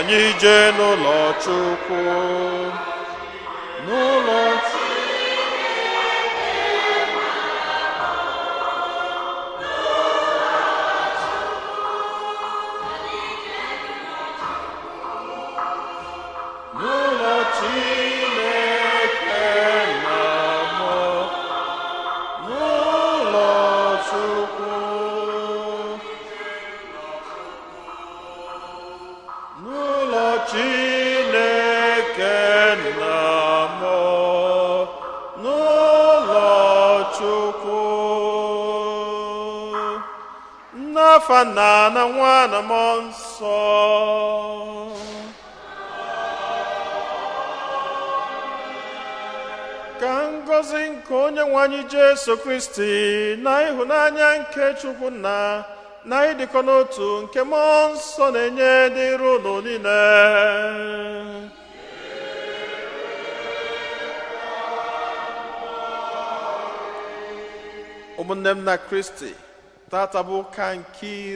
Anyị jee n'ụlọ Chukwu, n'ụlọ n'ụlọ Chineke nna m, n'ụlọ Chukwu, n'ụlọ Chineke nna m, n'ụlọ Chukwu. N'afa nna na nwa na mmụọ nsọ. Ka ngọzi nke onye nwe anyị Jesu Kristi na ịhụnanya nke Chukwu nna na ịdịkọ n'otu nke mmụọ nsọ na-enye dịrị unu niile. Ụmụnne m na Kristi, tata bụ ụka nke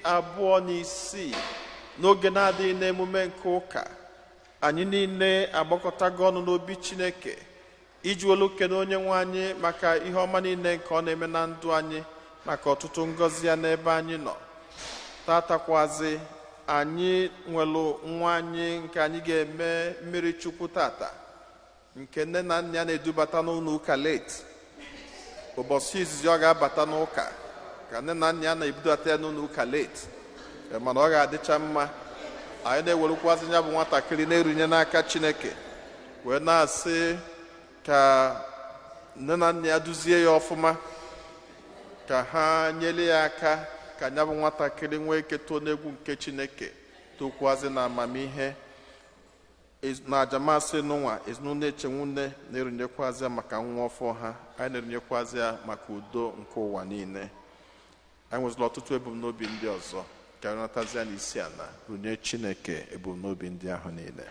26 n'oge na-adịghị n'emume nke ụka. Anyị niile agbakọtago ọnụ n'obi Chineke iji welu kene onye nwe anyị maka ihe ọma niile nke ọ na-eme na ndụ anyị, maka ọtụtụ ngọzi ya n'ebe anyị nọ. Tatakwazi anyị nwelu nwa anyị nke anyị ga-eme mmiri Chukwu tata, nke nne na nna ya na-edubata n'ụlọ ụka late. Ụbọchị izizi ọ ga-abata n'ụka ka nne na nna ya na-ebudata ya n'ụlọ ụka late, mana ọ ga-adịcha mma. Anyị na-ewerekwazị ya bụ nwatakịrị na-erunye n'aka Chineke, wee na-asị ka nne na nna ya duzie ya ọfụma, ka ha nyere ya aka ka ya bụ nwatakịrị nwee ike too n'egwu nke Chineke, tokwazị na amamihe. Na ajamasị n'ụwa ezinụlọ Echenwunne na-erunyekwazị ya maka nwa ọfọ ha. Anyị na-erunyekwazị ya maka udo nke ụwa niile. Anyị nwezịla ọtụtụ ebumnobi ndị ọzọ ka anyị natazie ya n'isi ala runye Chineke ebumnobi ndị ahụ niile.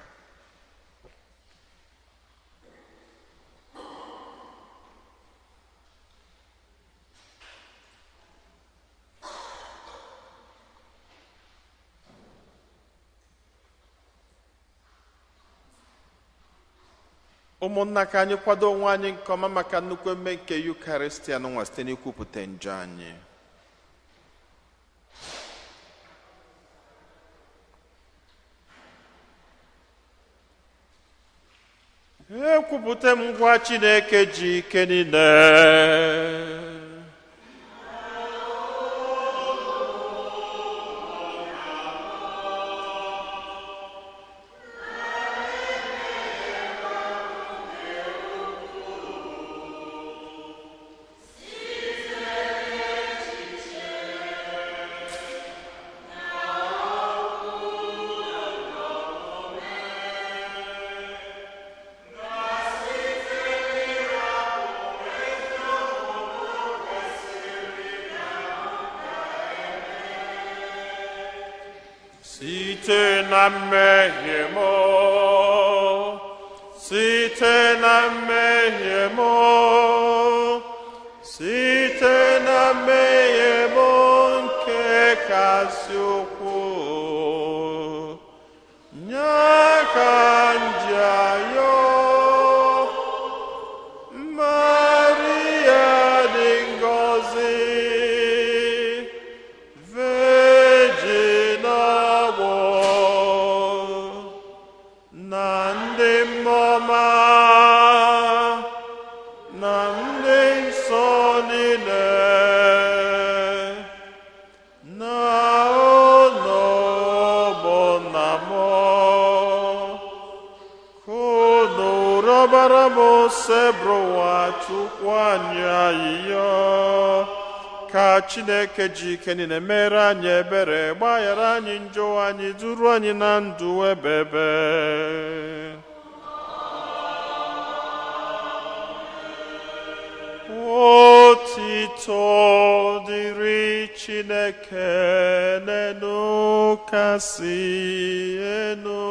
Ụmụnna, ka anyị kwado onwe anyị nke ọma maka nnukwu emume nke Yukaristia n'ụwa site n'ikwupụta njọ anyị. Ekwupụta m ngwa Chineke ji ike niile. Site na mmehie m, site na mmehie m, site na mmehie m nke kasị ukwuu, nye ka m ji ayọ Maria dị ngọzi, Virgin ọgbọ na ndị mmụọma na ndị nsọ niile, na unu ụmụnna m, ka unu rịọbara m Osebụrụwa Chukwu anyị ayịyọ, ka Chineke ji ike niile mere anyị ebere, gbaghara anyị njọ anyị, duru anyị na ndụ ebebe. Otito dịrị Chineke n'elu kasị elu.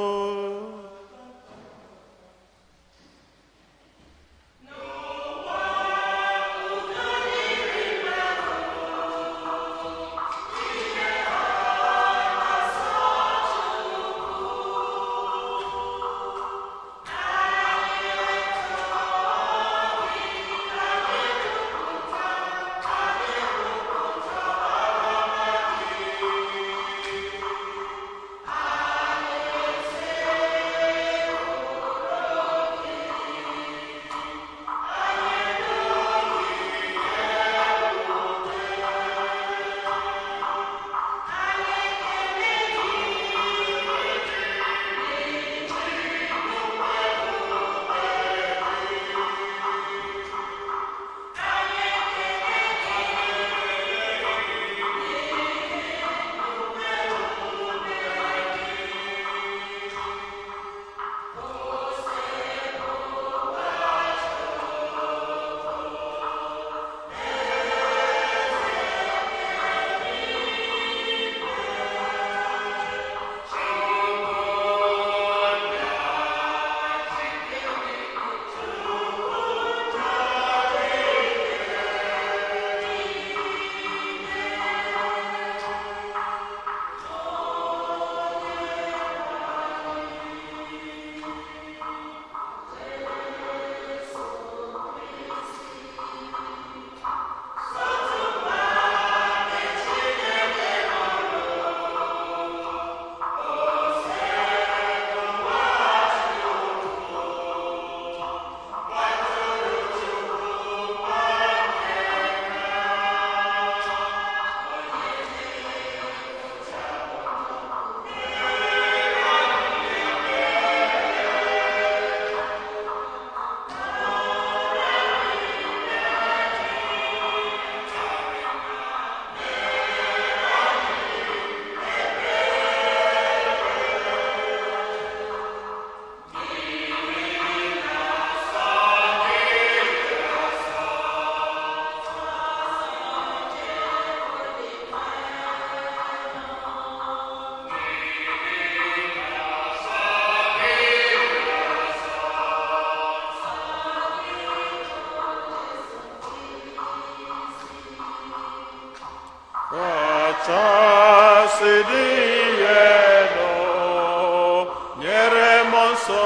Nsọ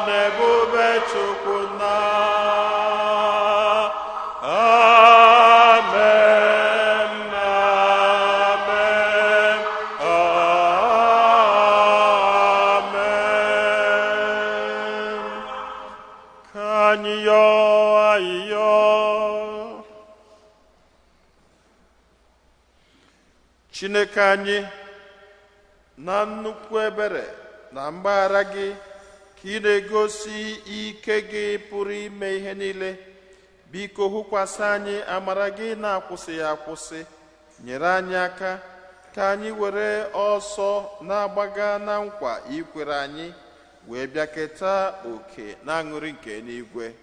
na ebube Chukwu nna. Amen, amen, amen. Ka anyị yọọ ayịyọ. Chineke anyị, na nnukwu ebere na mgbaghara gị ka ị na-egosi ike gị pụrụ ime ihe niile. Biko hụkwasị anyị amara gị na-akwụsịghị akwụsị. Nyere anyị aka ka anyị were ọsọ na-agbaga na nkwa ikwere anyị wee bịa keta oke na aṅụrị nke n'igwe.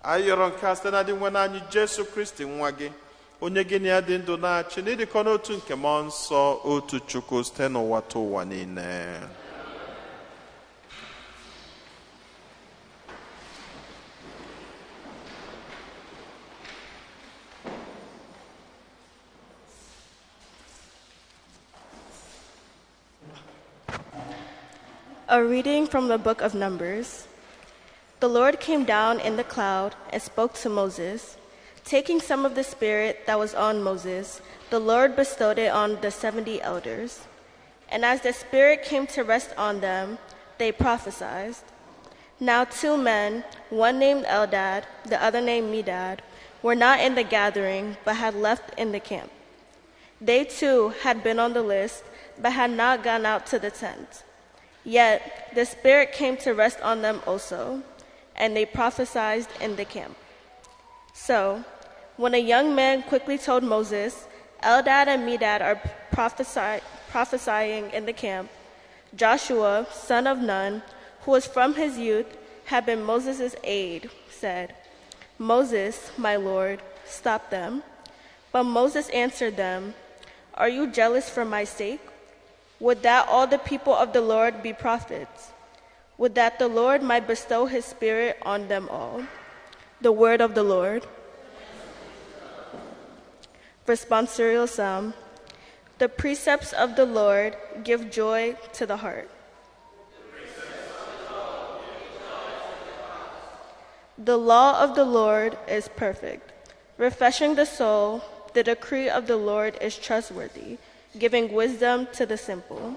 Anyị yọrọ nke a site na dị nwe anyị Jesu Kristi nwa gị, onye gị na ya dị ndụ na-achị n'ịdịkọ n'otu nke mmụọ nsọ, otu Chukwu, site n'ụwa ta ụwa niile. A reading from the book of Numbers. The Lord came down in the cloud and spoke to Moses. Taking some of the Spirit that was on Moses, the Lord bestowed it on the 70 elders. And as the Spirit came to rest on them, they prophesied. Now 2 men, one named Eldad, the other named Medad, were not in the gathering, but had left in the camp. They too had been on the list, but had not gone out to the tent. Yet the Spirit came to rest on them also, and they prophesied in the camp. So, when a young man quickly told Moses, Eldad and Medad are prophesying in the camp, Joshua, son of Nun, who was from his youth, had been Moses' aide, said, Moses, my lord, stop them. But Moses answered them, Are you jealous for my sake? Would that all the people of the Lord be prophets. Would that the Lord might bestow his Spirit on them all. The word of the Lord. Responsorial Psalm. The precepts of the Lord give joy to the heart. The law of the Lord is perfect, refreshing the soul. The decree of the Lord is trustworthy, giving wisdom to the simple.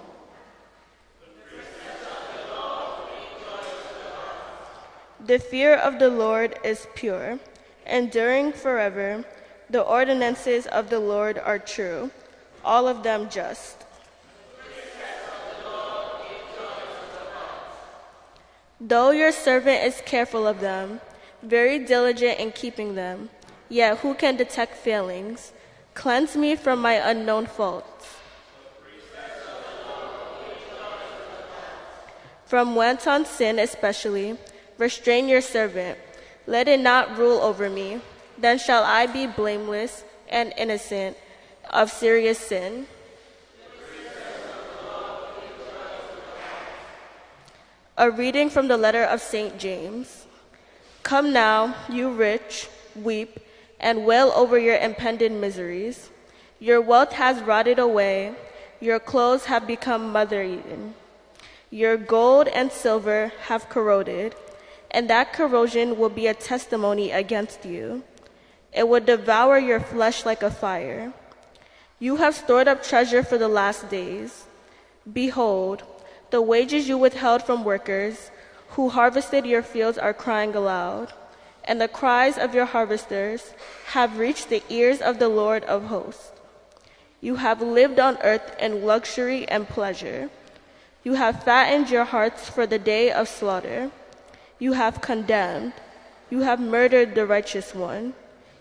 The fear of the Lord is pure, enduring forever. The ordinances of the Lord are true, all of them just. Though your servant is careful of them, very diligent in keeping them, yet who can detect failings? Cleanse me from my unknown faults. From wanton sin especially, restrain your servant. Let it not rule over me. Then shall I be blameless and innocent of serious sin. A reading from the letter of St. James. Come now, you rich, weep and wail over your impending miseries. Your wealth has rotted away. Your clothes have become mother-eaten. Your gold and silver have corroded, and that corrosion will be a testimony against you. It will devour your flesh like a fire. You have stored up treasure for the last days. Behold, the wages you withheld from workers who harvested your fields are crying aloud, and the cries of your harvesters have reached the ears of the Lord of hosts. You have lived on earth in luxury and pleasure. You have fattened your hearts for the day of slaughter. You have condemned. You have murdered the righteous one.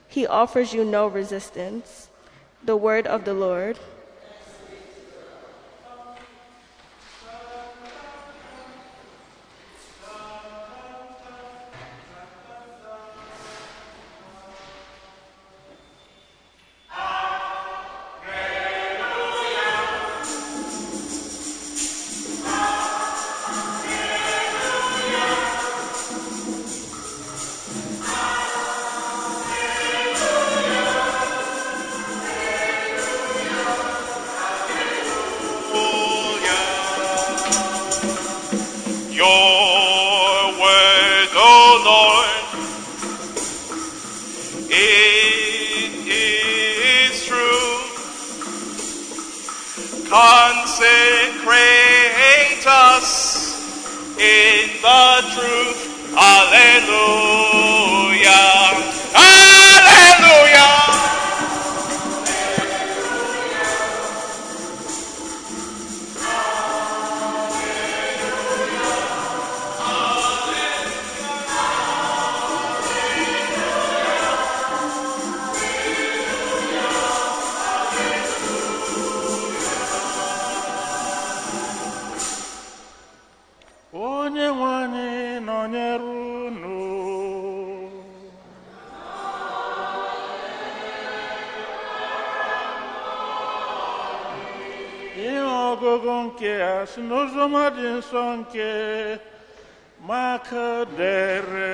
He offers you no resistance. The word of the Lord. Your Consecrate us in the truth. Alleluia. Alleluia. Onye nwe anyị nọnyere unu. Ihe ọgụgụ nke a si n'Oziọma dị nsọ nke Mak dere.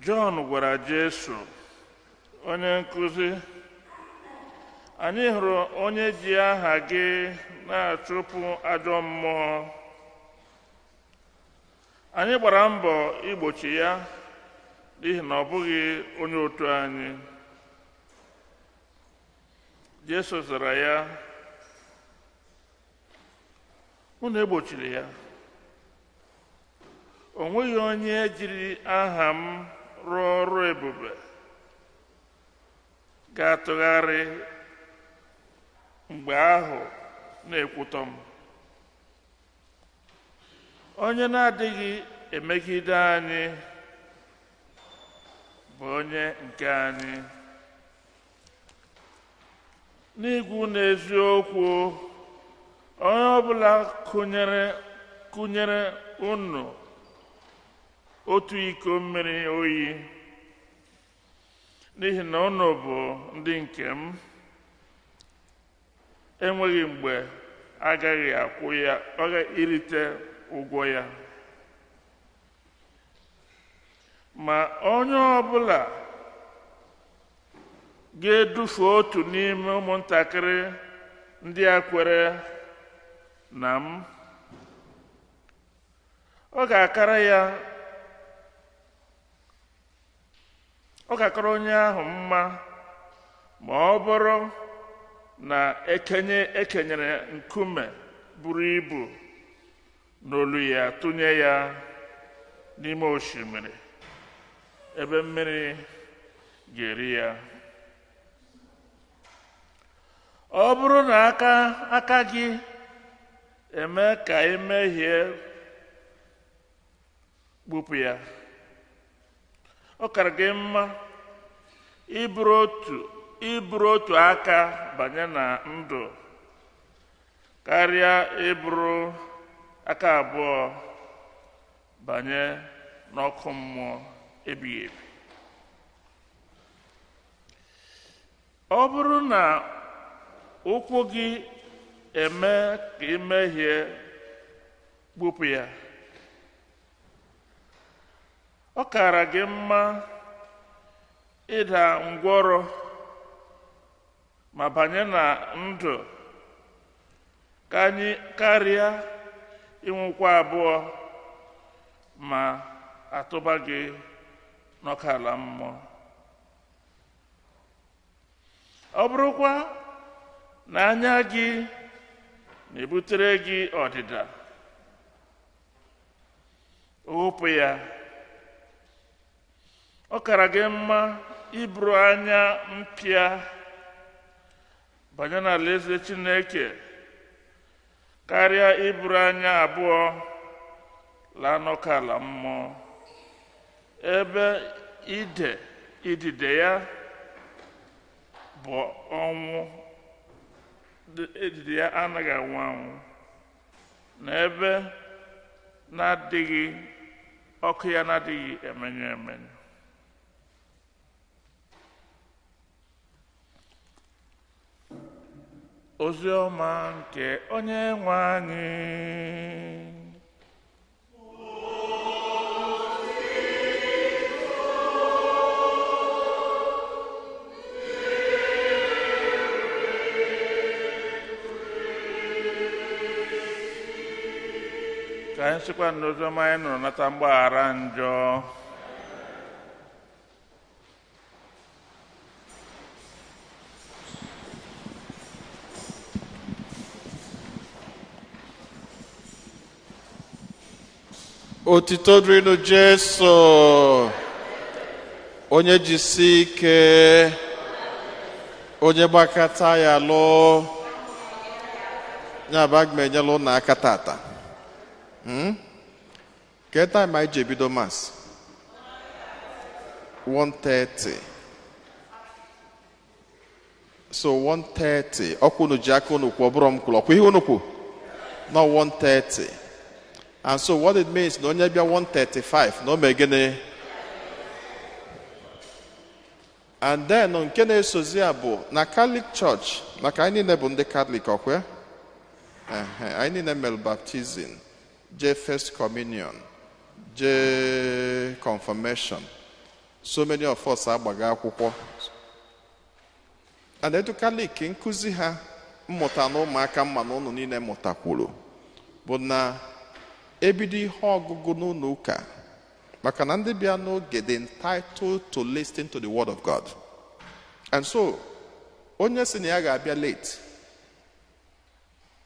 Jọn gwara Jesu, onye nkụzi, anyị hụrụ onye ji aha gị na-achụpụ ajọ mmụọ. Anyị gbara mbọ igbochi ya n'ihi na ọ bụghị onye otu anyị. Jesu zara ya, unu egbochiri ya. O nweghị onye jiri aha m rụọ ọrụ ebube ga-atụgharị mgbe ahụ na-ekwutọ m. Onye na-adịghị emegide anyị bụ onye nke anyị. N'ikwu n'eziokwu, onye ọbụla kụnyere unu otu iko mmiri oyi n'ihi na unu bụ ndị nke m, enweghị mgbe agaghị akwụ ya, ọ ga-erite ụgwọ ya. Ma onye ọbụla ga-edufu otu n'ime ụmụntakịrị ndị a kwere na m, ọ ga-akara ya, ọ ga-akara onye ahụ mma ma ọ bụrụ na ekenyere nkume buru ibu n'olu ya tụnye ya n'ime osimiri ebe mmiri ga-eri ya. Ọ bụrụ na aka gị eme ka ị mehie, gbupụ ya. Ọ kara gị mma iburu otu aka banye na ndụ karịa iburu aka abụọ banye n'ọkụ mmụọ ebighị ebi. Ọ bụrụ na ụkwụ gị eme ka ị mehie, gbupụ ya. Ọ kara gị mma ịda ngwọrọ ma banye na ndụ karịa inwekwa abụọ ma atụba gị n'ọkụ ala mmụọ. Ọ bụrụkwa na anya gị na-ebutere gị ọdịda, wụpụ ya. Ọ kara gị mma iburu anya mpịa banye n'alaeze Chineke karịa iburu anya abụọ laa n'ọkụ ala mmụọ, ebe idide ya bụ ọnwụ, idide ya anaghị anwụ anwụ, na ebe na-adịghị ọkụ ya na-adịghị emenyu emenyu. Ozi ọma nke onye nwe anyị. Ka anyị sịkwa n'oziọma anyị nụrụ nata mgbaghara njọ. Otito dịrịnụ Jesu. Onye jisi ike, onye gbakọta ya lụọ ya bụ, aga m enyela ụnụ aka tata. Ke time anyị ji ebido Mass? 1:30. So 1:30, ọkwa unu ji aka unu kwuo, ọ bụrụ m kwuru, ọkwa ihe unu kwu nọ 1:30. And so what it means na onye bịa 1:35 na o mee gịnị? And then nke na-esozi ya bụ na Catholic Church, maka anyị niile bụ ndị Catholic, ọkwa ya? Ehe, anyị niile mere baptism, jee first communion, jee confirmation. So many of us agbaga akwụkwọ. And etu Catholic nkụzi ha mmụta na ụmụaka mma na ụnụ niile mụtakwuru bụ na ebido ihe ọgụgụ n'ụlọ ụka, maka na ndị bịa n'oge dị entitled to listen to the word of God. And so onye si na ya ga-abịa late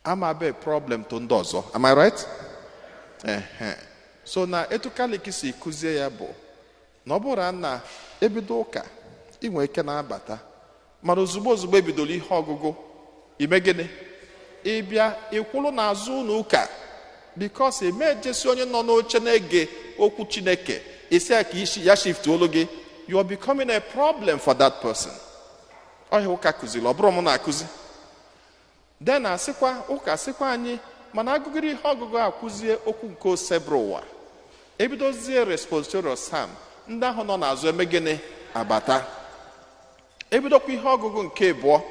ama be problem to ndị ọzọ. Am I right? Ehe. So na etu Catholic si kụzie ya bụ na ọ bụrụ na ebido ụka, ị nwere ike na-abata, mana ozugbo ozugbo ebidoro ihe ọgụgụ, ime gịnị? Ịbịa ịkwụrụ n'azụ ụlọ ụka, because eme ejesi onye nọ n'oche na-ege okwu Chineke isi ya ka isi ya shift olu gị, you are becoming a problem for that person. Ọhịa ụka kụziri, ọ bụrụ m na-akụzi. Then asịkwa ụka sịkwa anyị, mana agụgịrị ihe ọgụgụ a kụzie okwu nke osebụrụ ụwa, ebidozie responsorial psalm, ndị ahụ nọ n'azụ eme gịnị? Abata. Ebidokwa ihe ọgụgụ nke abụọ,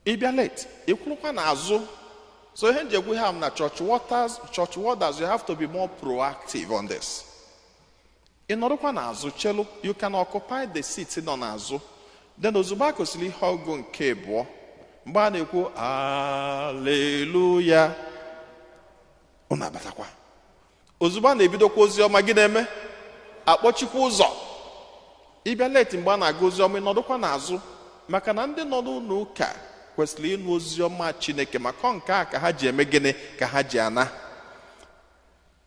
ịbịa late, ịkwụrụkwa n'azụ. So ihe nji ekwu ha na church waters, you have to be more proactive on this. Ị nọrọkwa n'azụ chelu, you can occupy the seat nọ n'azụ. Then ozugbo a kụsịrị ihe ọgụgụ nke abụọ, mgbe a na-ekwu aleluya, unu abatakwa. Ozugbo a na-ebidokwa ozi ọma, gị na-eme akpọchikwa ụzọ. Ịbịa late mgbe a na-aga ozi ọma, ị nọdụkwa n'azụ, maka na ndị nọ n'ụlọ ụka kwesịrị ịnụ ozi ọma Chineke, maka nke a ka ha ji eme gịnị? Ka ha ji ana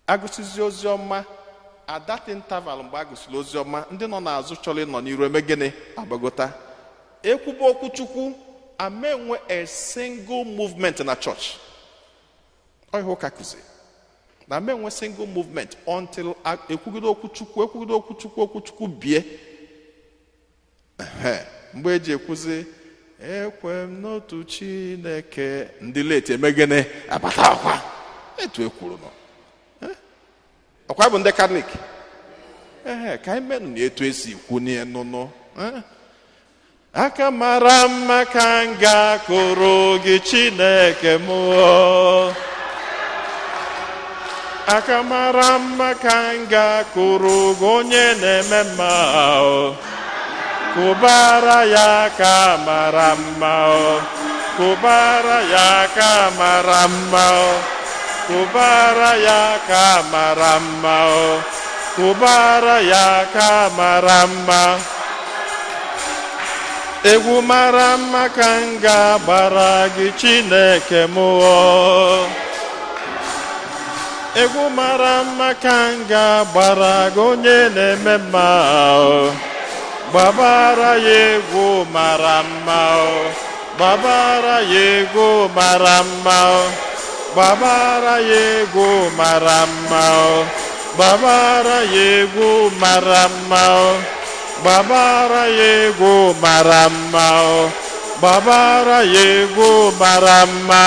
agụsizi ozi ọma. At that interval mgbe a gụsịrị ozi ọma, ndị nọ n'azụ chọrọ ịnọ n'iru eme gịnị? Agbagota. Ekwuba okwu Chukwu, ama enwe a single movement na church. Ọ ihe ụka kụzi na ama enwe single movement until ekwugide okwu Chukwu, ekwugide okwu Chukwu, okwu Chukwu bie. Ehe, mgbe eji ekwuzi ekwe m n'otu Chineke, ndị late eme gịnị? Abata. Akwa etu ekwuru nọ. Ọkwa bụ ndị Katọlik. Ehe, ka anyị menụ na etu esi kwu nụnụ. Aka mara mma ka m ga-akụrụ gị, Chineke m o. Aka mara mma ka m ga-akụrụ gị, onye na-eme mma o. Kụbara ya aka mara mma o, kụbara ya aka mara mma o, kụbara ya aka mara mma o, kụbara ya aka mara mma. Egwu mara mma ka m ga-agbara gị, Chineke m o. Egwu mara mma ka m ga-agbara gị, onye na-eme mma o. Gbabara ya egwu mara mma o, gbabara ya egwu mara mma o, gbabara ya egwu mara mma o, gbabara ya egwu mara mma o, gbabara ya egwu mara mma o, gbabara ya egwu mara mma.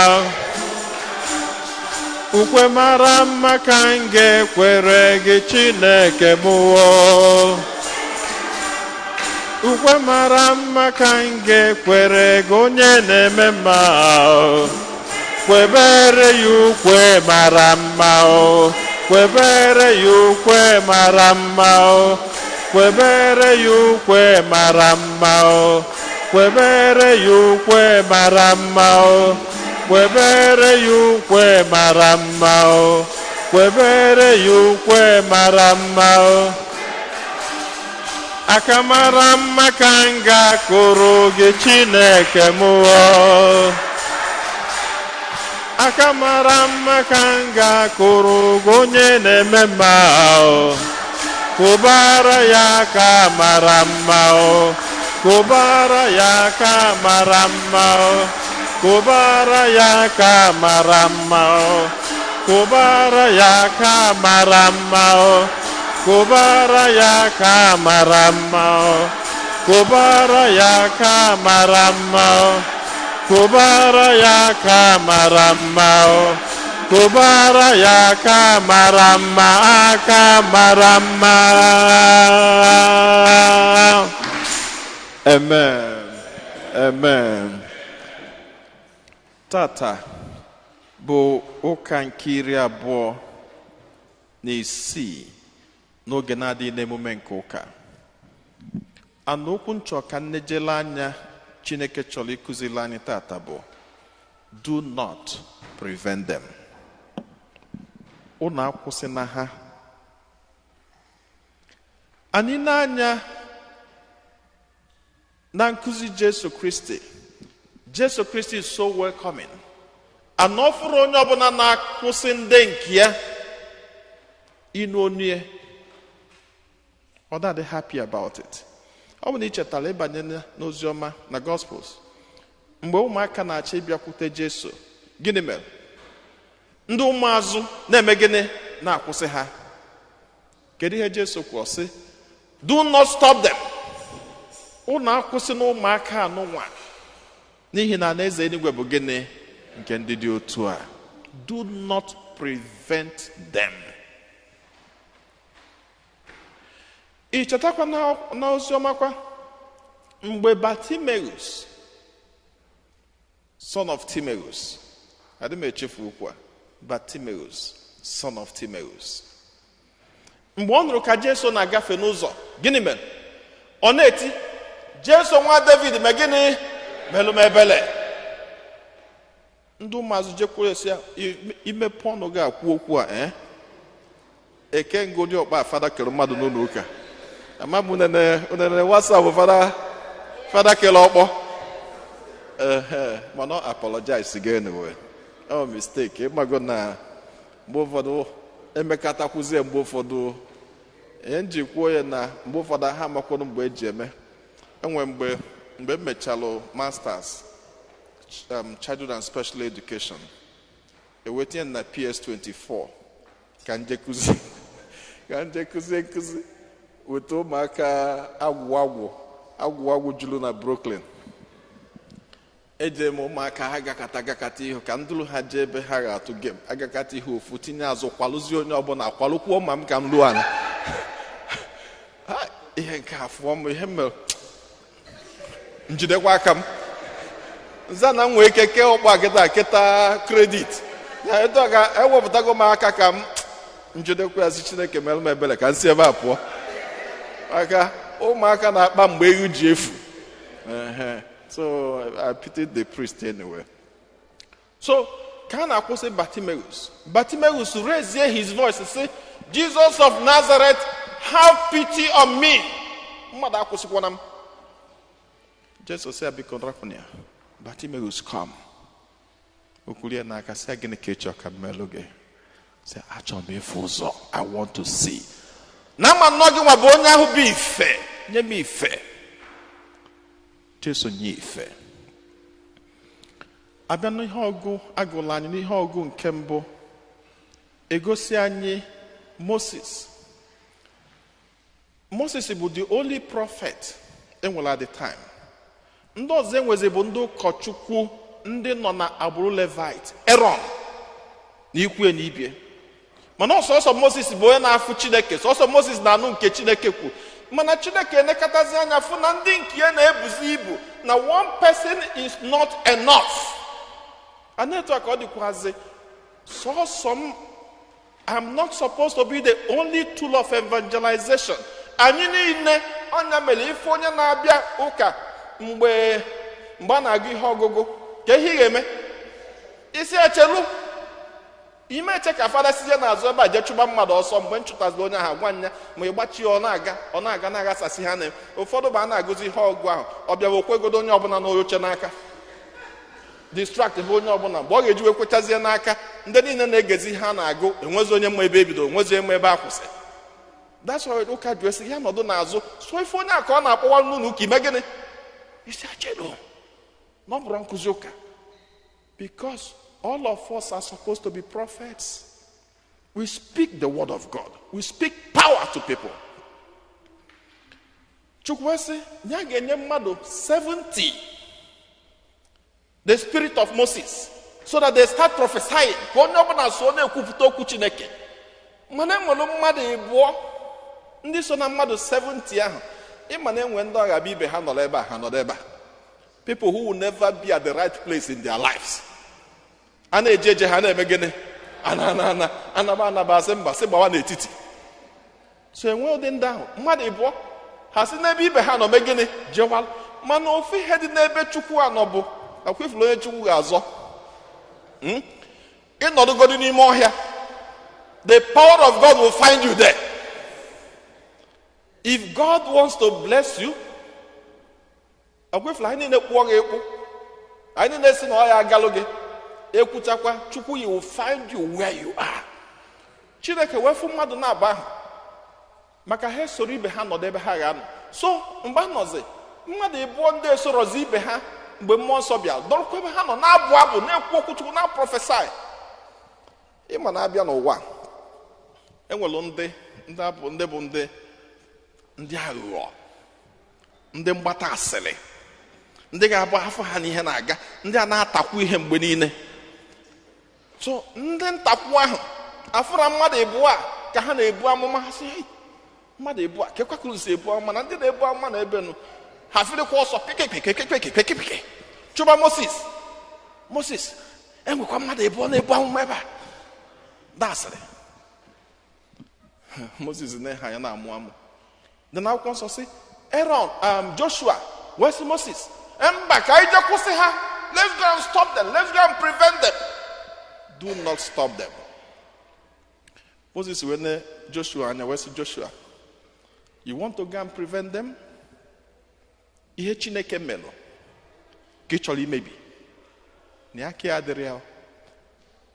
Ukwe mara mma ka m ga-ekwere gị, Chineke m o. Ukwe mara mma ka m ga-ekwere gị, onye na-eme mma o. Kwebere ya ukwe mara mma o, kwebere ya ukwe mara mma o, kwebere ya ukwe mara mma o, kwebere ya ukwe mara mma o. Kwebere ya ukwe mara mma o. Kwebere ya ukwe mara mma o. Aka mara mma ka m ga-akụrụ gị, Chineke m o. Aka mara mma ka m ga-akụrụ gị, onye na-eme mma o. Kụbara ya aka mara mma o. Kụbara ya aka mara mma o. Kụbara ya aka mara mma o. Kụbara ya aka mara mma o. Kụbara ya aka mara mma o. Kụbara ya aka mara mma o. Kụbara ya aka mara mma o. Kụbara ya aka mara mma, aka mara mma. Amen. Amen. Tata bụ ụka nke 26 n'oge na-adịghị n'emume nke ụka. Ana okwu nchọ ka nnejele anya Chineke chọrọ ịkụziri anyị tata bụ "Do not prevent them." Unu akwụsịna ha. Anyị na-anya na nkụzi Jesu Kristi. Jesu Kristi is so welcoming. Ana ọ fụrụ onye ọbụla na-akwụsị ndị nke ya ịnụ onu ya, ọ dị happy about it. Ọ bụ na ị chetara, ịbanye n'ozi ọma na Gospels, mgbe ụmụaka na-achọ ịbịakwute Jesu, gịnị mere? Ndị ụmụazụ na-eme gịnị? Na-akwụsị ha. Kedu ihe Jesu kwuo? Sị, "Do not stop them." Ụnụ akwụsị na ụmụaka anụnwa, n'ihi na alaeze eluigwe bụ gịnị? Nke ndị dị otu a. Do not prevent them. Ị chetakwa na oziọma kwa, mgbe Bartimaeus, son of Timaeus, adị m echefu okwu a, Bartimaeus, son of Timaeus, mgbe ọ nụrụ ka Jesu na-agafe n'ụzọ, gịnị mere? Ọ na-eti, "Jesu, nwa David, mee gịnị? Melụ m ebele." Ndị ụmụazụ jekwuru esi ya, "Imepe ọnụ gị akwụ okwu a, eke ngodi ọkpa fada kere mmadụ n'ụlọ ụka." Ama m unene unene WhatsApp fada fada kere ọkpọ. Ehe, mana ọ apologize gị anyway. Ọ mistake, ịmago na mgbe ụfọdụ emekatakwuzie, mgbe ụfọdụ ihe nji kwuo ya na mgbe ụfọdụ ha amakwanụ mgbe eji eme. Enwe mgbe m mechalụ masters, childhood and special education, ewetinye m na PS24 ka nje kụzie nkụzi, weta ụmụaka agwụ agwụ agwụ agwụ juru na Brooklyn. Eje m ụmụaka ha gakata gakata ihu ka ndụrụ ha jee ebe ha ga-atụ game, agakata ihu ofu tinye azụ, kwalụzie onye ọbụla, kwalụkwuo ma m ka m luo ala. Ha, ihe nke a fụọ m ihe m mere, njidekwa aka m nza na m nwee ike kee ụkpa kịta kịta credit na etu a ga ewepụtago m aka ka m njidekwa ya, si Chineke mere m ebere ka m si ebe a pụọ, maka ụmụaka na-akpa mgbe ewu ji efu. Ehe. So I pitied the priest anyway. So ka a na-akwụsị Bartimaeus, Bartimaeus raise his voice, say, "Jesus of Nazareth, have pity on me." Mmadụ akwụsịkwana m. Jesus sị ya, "Biko rapụ ya." "Bartimaeus, come." Okwulie n'aka, sị ya, "Gịnị ka ị chọrọ ka m melụ gị?" Sị, "Achọrọ m ịfụ ụzọ. I want to see." Na ama nnọọ gị nwa bụ onye ahụ bụ ife. Nye m ife. Jesu nye ife. Abịa n'ihe ọgụ agụla anyị n'ihe ọgụ nke mbụ, egosi anyị Moses. Moses bụ the only prophet enwere at the time. Ndị ọzọ enwezi bụ ndị ụkọchukwu, ndị nọ na agbụrụ Levite, Aaron na ikwu na ibie. Mana ọsọsọ Moses bụ onye na-afụ Chineke, sọsọ Moses na-anụ nke Chineke kwu. Mana Chineke elekọtazi anya fụ na ndị nke ya na-ebuzi ibu, na one person is not enough. A na-etu a ka ọ dịkwazị sọsọ m. I'm not supposed to be the only tool of evangelization. Anyị niile. Ọnya mere ife onye na-abịa ụka, mgbe mgbe a na-agụ ihe ọgụgụ, ka ihe ị ga-eme. Isi echelu ime eche ka fada sizie n'azụ ebe a jee chụba mmadụ ọsọ. Mgbe m chụtaziri onye ahụ, gwa nya ma ị gbachie, ọ na-aga, ọ na-aga, na-aghasasị ha. Na ụfọdụ bụ a na-agụzi ihe ọgụ ahụ, ọ bịa okwegodo onye ọbụla n'oche n'aka, distract bụ onye ọbụla. Mgbe ọ ga-eji wee kwechazie n'aka, ndị niile na-egezi ihe a na-agụ, enwezi onye mma ebe ebido, enwezi onye mma ebe a kwụsị. That's why ụka ji esi ya nọdụ n'azụ so ife onye a ka ọ na-akpọwa n'ụlọ ụka. Ime gịnị? Isi achedo na ọ bụrụ nkụzi ụka, because all of us are supposed to be prophets. We speak the word of God, we speak power to people. Chukwu sị ya ga-enye mmadụ 70 the spirit of Moses so that they start prophesying, ka onye ọbụla so na-ekwupụta okwu Chineke. Mana enwere mmadụ ịbụọ ndị so na mmadụ 70 ahụ. Ịma na enwe ndị ọ ga-abịa, ibe ha nọrọ ebe a, ha nọrọ ebe a. People who will never be at the right place in their lives. A na-eje eje, ha na-eme gịnị? Ana ana ana anaba anaba, asị mba, sị gbawa n'etiti. So enwe ụdị ndị ahụ mmadụ ịbụọ, ha si n'ebe ibe ha nọ mee gịnị? Jewal. Mana ofu ihe dị n'ebe Chukwu anọ bụ akwefula onye Chukwu ga-azọ. Ịnọdụgodi n'ime ọhịa, the power of God will find you there. If God wants to bless you, akwefula anyị niile kpụọ gị ekpu, anyị niile si na ọ ya agalụ gị ekwuchakwa, Chukwu, you will find you where you are. Chineke wee fụ mmadụ na-aba ahụ maka ha esoro ibe ha nọdụ ebe ha ga-anọ. So mgbe a nọzi mmadụ ịbụọ ndị esorozi ibe ha, mgbe mmụọ nsọ bịa dọrọkwa ebe ha nọ na-abụ abụ, na-ekwu okwu Chukwu, na prophesy. Ịma na-abịa n'ụwa, enwere ndị abụ, ndị bụ ndị aghụghọ, ndị mgbata asịrị, ndị ga-abụ afọ ha n'ihe na-aga, ndị a na-atakwu ihe mgbe niile. So ndị ntakwu ahụ afụra mmadụ ịbụọ a ka ha na-ebu amụma, ha sị, "Hey, mmadụ ịbụọ a kekwa ka unu si ebu amụma?" Na ndị na-ebu amụma na ebe nụ ha firikwa ọsọ pekepekepekepekepeke chụba Moses. Moses, enwekwa mmadụ ịbụọ na-ebu amụma ebe a dasịrị. Moses na ha ya na-amụ amụ dị n'akwụkwọ nsọ sị Aaron, Joshua wee sị Moses, mba, ka anyị jee kwụsị ha. Let's go and stop them, let's go and prevent them. Do not stop them. Moses wee ne Joshua anya, wee sị Joshua, "You want to go and prevent them? Ihe Chineke melụ ka ị chọrọ imebi na aka ya adịrị ya."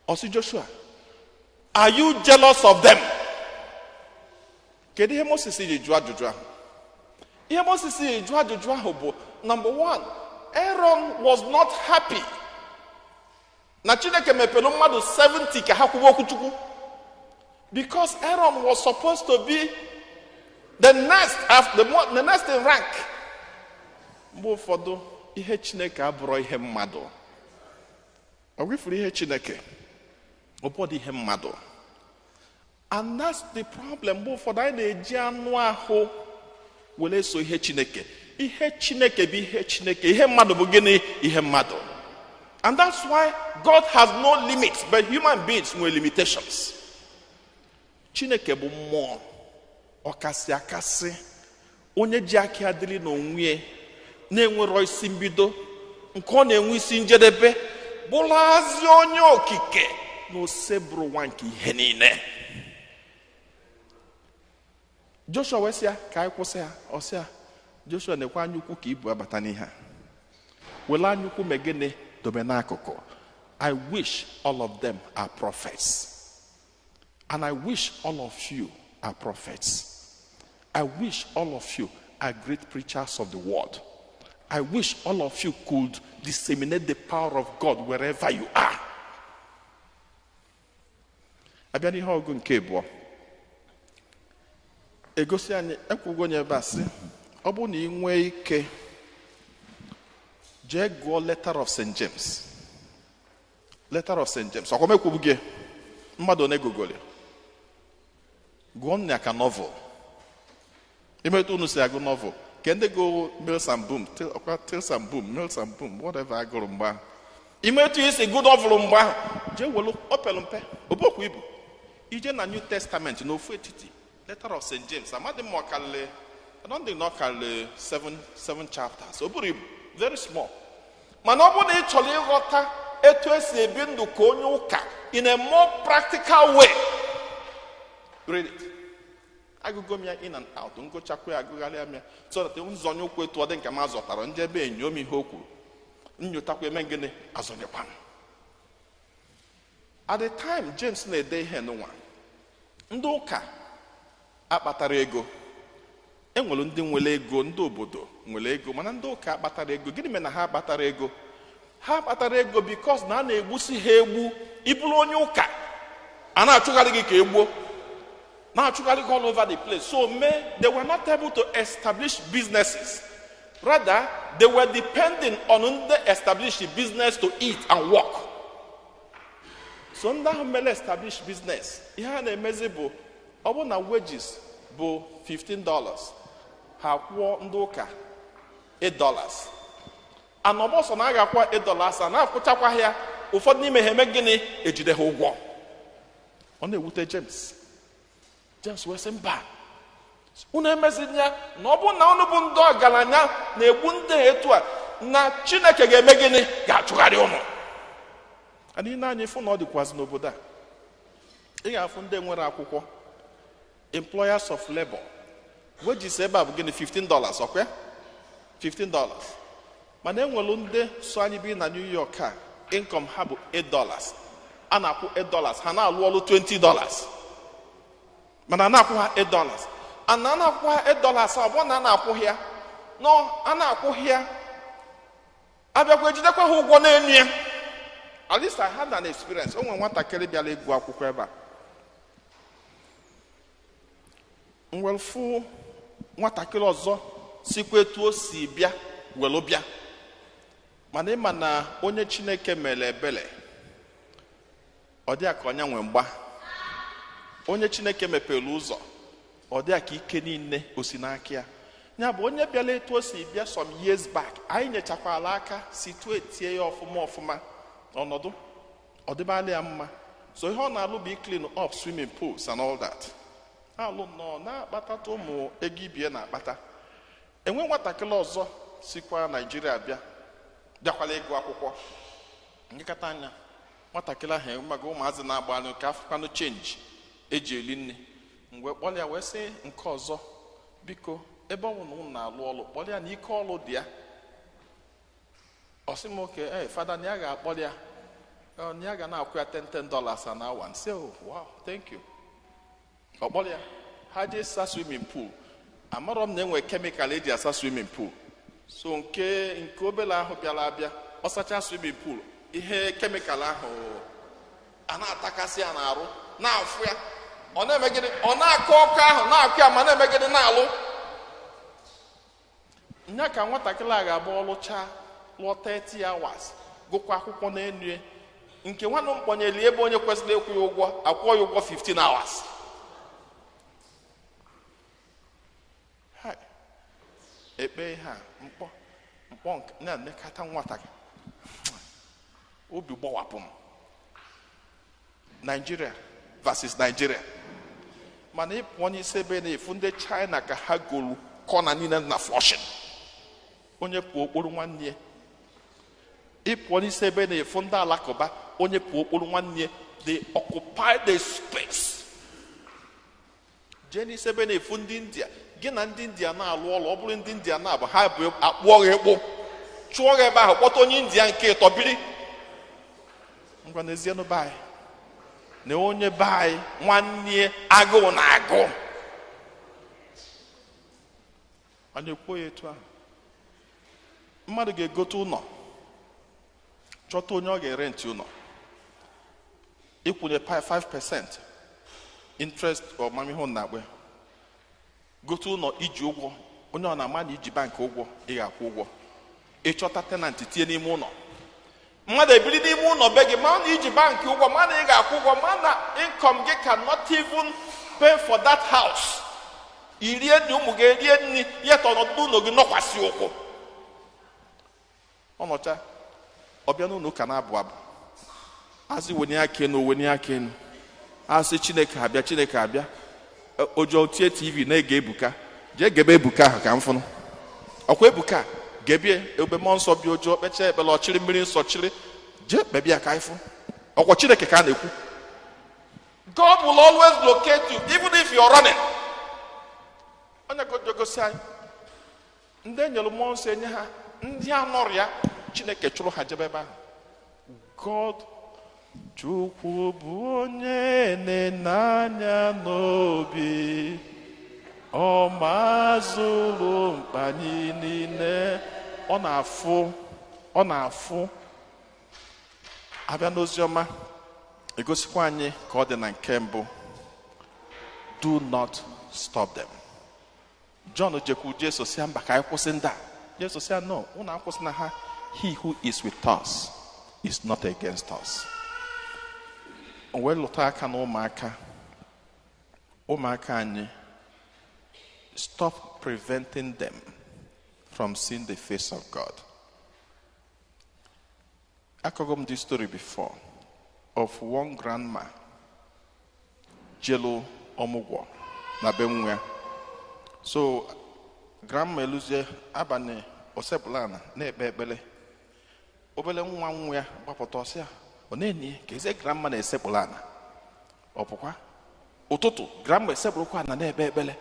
Ọ sị Joshua, "Are you jealous of them?" Kedu ihe Moses ji jụọ ajụjụ ahụ? Ihe Moses ji jụọ ajụjụ ahụ bụ, number one, Aaron was not happy na Chineke mepere mmadụ 70 ka ha kwuwe okwu Chukwu, because Aaron was supposed to be the next after the next in rank. Mgbe ụfọdụ, ihe Chineke abụrọ ihe mmadụ. Ọ gwefuru ihe Chineke, ọ bụghị ihe mmadụ, and that's the problem. Mgbe ụfọdụ, anyị na-eji anụ ahụ were so ihe Chineke. Ihe Chineke bụ ihe Chineke, ihe mmadụ bụ gịnị? Ihe mmadụ. And that's why God has no limits, but human beings nwere limitations. Chineke bụ mmụọ, ọkasị akasị, onye ji aka ya dịrị n'onwe ya, na-enwerọ isi mbido nke ọ na-enwe isi njedebe, bụrụazị onye okike na osebụrụ ụwa nke ihe niile. Joshua wee sị ya ka anyị kwụsị ya. Ọ sị ya, "Joshua, na-ekwe anya ukwu ka ibu abata n'ihe a. Were anya ukwu mee gịnị? Dobe n'akụkụ. I wish all of them are prophets, and I wish all of you are prophets. I wish all of you are great preachers of the word. I wish all of you could disseminate the power of God wherever you are." Abịa n'ihe ọgụ nke abụọ, egosi anyị ekwugo onye ebe a sị, ọ bụrụ na ị nwee ike jee gụọ Letter of St. James. Letter of St. James, ọkwa m ekwubu gị, mmadụ one gụgụrụ gụọ nna ka novel. Imetụ unu si agụ novel ke ndị go Mills and Boon, ọkwa Tales and Boom, Mills and Boon, whatever agụrụ mgbe ahụ. Imetụ isi gụ novel mgbe ahụ, jee welu opelu mpe obokwu ibu ije na New Testament n'ofu etiti, Letter of St. James. Amadị m ma ọ karịrị, I don't think na ọ karịrị seven chapters. O buru ibu, very small. Mana ọ bụrụ na ị chọrọ ịghọta etu esi ebi ndụ ka onye ụka in a more practical way. Read it. Agụgo m ya in and out, ngụchakwa ya, agụgharịa m ya, so that nzọnye ụkwụ etu ọ dị nke m azọtara njebe enyo m ihe o kwuru, nyotakwa, eme gịnị, azọnyekwa m. At the time James na-ede ihe n'ụwa, ndị ụka akpatara ego. Enwere ndị nwere ego, ndị obodo nwere ego, mana ndị ụka akpatara ego. Gịnị mere na ha akpatara ego? Ha kpatara ego because na a na-egbusi ha egbu. Ịbụrụ onye ụka, a na-achụgharị gị ka egbuo, na-achụgharị gị all over the place. So may they were not able to establish businesses. Rather, they were depending on ndị establish the business to eat and work. So ndị ahụ mere establish business, ihe a na-emezi bụ, ọ bụ na wages bụ $15, ha kwụọ ndị ụka $8. Anọbọsọ na a ga-akwa $8 a na-akwụchakwa ya. Ụfọdụ n'ime ha eme gịnị? Ejide ha ụgwọ. Ọ na-ewute James. James wee sị, mba, unu emezina ya, na ọ bụ na unu bụ ndị ọgaranya na-egbu ndị a etu a, na Chineke ga-eme gịnị? Ga-achụgharị ụnụ. Anyị na-anya ịfụ na ọ dịkwazị n'obodo a. Ị ga-afụ ndị nwere akwụkwọ, employers of labor, wages ebe a bụ gịnị? $15, ọkwa $15. Mana enwelu ndị so anyị bi na New York a, income ha bụ $8. A na-akwụ $8, ha na-alụ ọlụ $20, mana a na-akwụ ha $8. And a na-akwụ ha $8, ọ bụ na a na-akwụ ya, no, a na-akwụ ya, abịakwa ejidekwa ha ụgwọ n'elu ya. At least I had an experience. O nwere nwatakịrị bịara ịgụ akwụkwọ ebe a. M were fụ nwatakịrị ọzọ sikwa etu o si bịa welu bịa, mana ịma na onye Chineke mere ebele, ọ dị ka onye nwe mgba. Onye Chineke mepere ụzọ, ọ dị ka ike niile o si n'aka ya. Ya bụ onye bịara etu o si bịa some years back, anyị nyechakwala aka situate ya ọfụma ọfụma, ọnọdụ ọ dịbala ya mma. So ihe ọ na-alụ bụ clean up swimming pools and all that. Alụ nnọọ na-akpatata ụmụ ego ibie na-akpata. Enwe nwatakịrị ọzọ sikwa Naijiria bịa, bịakwala ịgụ akwụkwọ. Nkịkata anya nwatakịrị ahụ enwemago ụmụazị na-agba anụ ka afụkwanụ change eji eli nne. Mgbe kpọrọ ya wee sị nke ọzọ, biko, ebe ọ bụ na ụnụ na-alụ ọlụ, kpọrọ ya na ike ọlụ dị ya. Ọ sị m, oke ee, fada, na ya ga-akpọrọ ya, na ya ga na-akwụ ya $10 an hour. Nsị, oh wow, thank you. Ọ kpọrọ ya, ha jee sa swimming pool. Amarọ m na enwe chemical eji asa swimming pool. So nke obere ahụ bịara abịa, ọ sacha swimming pool, ihe chemical ahụ a na-atakasị ya n'arụ, na-afụ ya. Ọ na-eme gịnị? Ọ na-akọ ọkụ ahụ, na-akụ ya, ma na-eme gịnị? Na-alụ nya ka nwatakịrị a ga-agba ọlụcha lụọ 30 hours, gụkwa akwụkwọ n'elu ya. Nke nwanne m kpọnyere ebe onye kwesịrị ịkwụ ya ụgwọ, akwụọ ya ụgwọ 15 hours. Hai, ekpe ihe a mkpọ mkpọ nke na-emekata nwatakịrị, obi gbawapụ m. Nigeria versus Nigeria. Mana ị pụọ n'isi ebe na-efu ndị China ka ha golu kọna niile na Flushing, onye pụọ okporo nwanne ya. Ị pụọ n'isi ebe na-efu ndị Alakụba, onye pụọ okporo nwanne ya. They occupy the space. Jee n'isi ebe na-efu ndị India, gị na ndị India na-alụ ọlụ, ọ bụrụ ndị India na-abụ ha bụ akpụọ gị ịkpụ, chụọ gị ebe ahụ, kpọta onye India nke ịtọ biri. Ngwa, n'ezienụ, be anyị na onye be anyị nwanne agụụ na-agụ, a na-ekwu ya etu ahụ. Mmadụ ga-egote ụlọ, chọta onye ọ ga-ere ntị ụlọ, ịkwụnye 5% interest. Ọmamihe na-akpọ ya, gote ụlọ iji ụgwọ, onye ọ na-ama na iji bankị ụgwọ, ị ga-akwụ ụgwọ. Ịchọta tenant tinye n'ime ụlọ, mmadụ ebiri n'ime ụlọ be gị, ma na iji bankị ụgwọ, ma na ị ga-akwụ ụgwọ, ma na income gị cannot even pay for that house. Irie nri, ụmụ gị erie nri, ya tọ ọnọdụ ụlọ gị nọkwasị ụkwụ. Ọnọcha, ọbịa n'ụlọ ụka na-abụ abụ, asị wenye aka enu, wenye aka enu, asị Chineke abịa, Chineke abịa. Ụjọ tie TV na-ege Ebuka, jee gebe Ebuka ahụ ka m fụnụ. Ọkwa Ebuka gebie ebe mmụọ nsọ bịa, ụjọ kpechaa ekpere, ọchịrị mmiri nsọ chịrị. Jee kpebie ka ịfụ. Ọkwa Chineke ka a na-ekwu. God will always locate you even if you're running. Onye gosi anyị ndị enyere mmụọ nsọ enye ha, ndị anọrịa Chineke chụrụ ha jebe ebe ahụ. God, Chukwu bụ onye na-ene anya n'obi, ọ mazụrụ mkpa anyị niile. Ọ na-afụ, ọ na-afụ. Abịa n'oziọma, egosikwa anyị ka ọ dị na nke mbụ. Do not stop them. John jekwu Jesu sị mba ka anyị kwụsị ndị a. Jesu sị no, unu akwụsị na ha. He who is with us is not against us. O wee lụta aka na ụmụaka. Ụmụaka anyị, stop preventing them from seeing the face of God. Akọgo m this story before of one grandma jelu ọmụgwọ na be nwa ya. So grandma eluzie abalị osepụlana na-ekpe ekpere. Obele nwa nwa ya gbapụta ọsị ya, ọ na-enye ka eze grandma na-esekpụla ana. Ọ pụkwa ụtụtụ grandma esekpụrụkwa ana na-ekpe ekpere.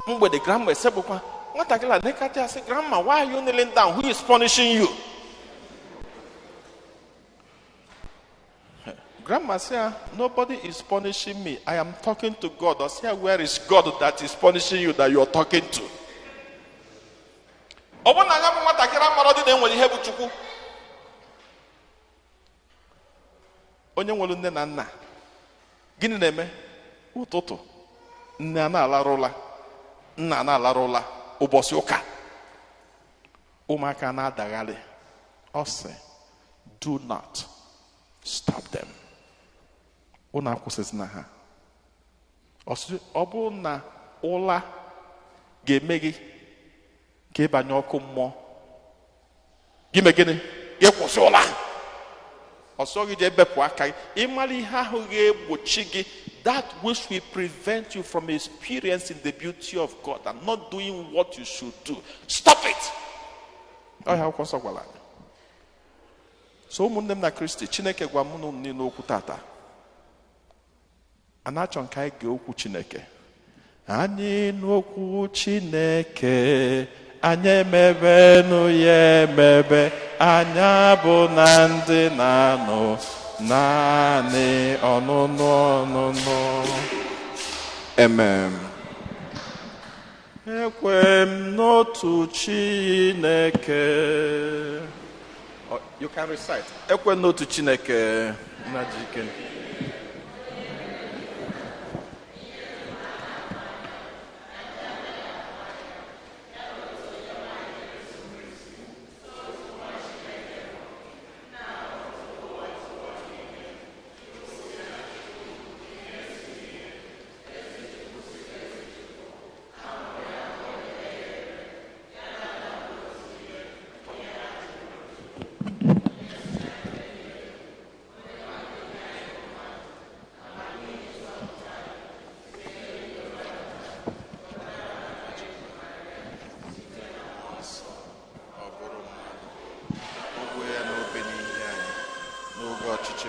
Mgbede grandma esekpụkwa. Nwatakịrị a na-ekata asị, grandma, why are you kneeling down? Who is punishing you? Grandma say, nobody is punishing me. I am talking to God. I say, where is God that is punishing you that you are talking to? Ọ bụrụ na anya bụ nwatakịrị amara dị na enwere ihe bụ Chukwu. Onye nwere nne na nna, gịnị na-eme? Ụtụtụ, nne a na-alarụ ụla, nna a na-alarụ ụla, ụbọchị ụka. Ụmụaka na-adagharị. Ọ sị, do not stop them. Unu akwụsịzina ha. Ọ sị, ọ bụrụ na ụla ga-eme gị ka ịbanye ọkụ mmụọ, gị mee gịnị? Gị kwụsị ụla. Ọsọ gị jee bepụ aka gị. Ịmara ihe ahụ ga-egbochi gị, that which will prevent you from experiencing the beauty of God and not doing what you should do. Stop it. Ọ ihe akwụkwọ nsọ gwara anyị. So ụmụnne m na Kristi, Chineke gwa mụ na unu niile okwu tata. A na-achọ nke anyị gee okwu Chineke. Anyị n'okwu Chineke, anyị emebenụ ya emebe, anyị abụ na ndị na-anụ naanị ọnụnụ ọnụnụ. Amen. Ekwe m n'otu Chineke. You can recite. Ekwe m n'otu Chineke. Nna ji ike.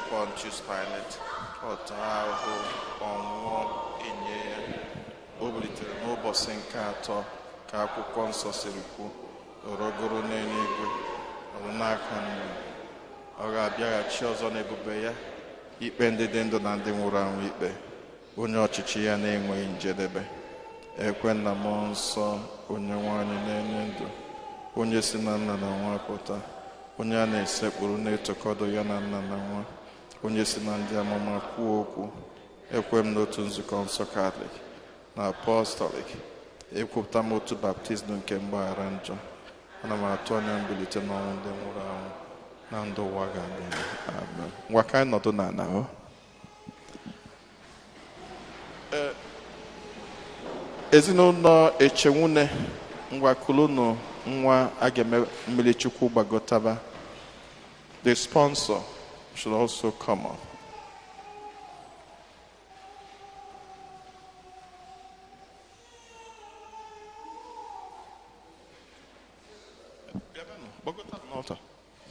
Pontius Pilate, ọta ahụhụ, ọnwụọ, enye ya. O bilitere n'ụbọchị nke atọ ka akwụkwọ nsọ siri kwu, rọgoro n'eluigwe, ọrụ n'aka nri. Ọ ga-abịaghachi ọzọ n'ebube ya, ikpe ndị dị ndụ na ndị nwụrụ anwụ ikpe, onye ọchịchị ya na-enweghị njedebe. Ekwe na mmụọ nsọ, onye nwanyị na-enye ndụ, onye si na nna na nwa pụta, onye a na-esekpuru na-etokọdo ya na nna na nwa, onye si na ndị amụma kwuo okwu. Ekwe m n'otu nzukọ nsọ Katọlik na apọstọlik, ekwupụta m otu baptizim nke mgbaghara njọ. Ana m atụ anya mbilite n'ọnwụ ndị nwụrụ anwụ na ndụ ụwa ga-abịa. Amen. Ngwa ka anyị nọdụ n'ala hụ. Ezinụlọ Echenwune, ngwa kulunu nwa a ga-eme mmiri Chukwu gbagotaba. The sponsor should also come up.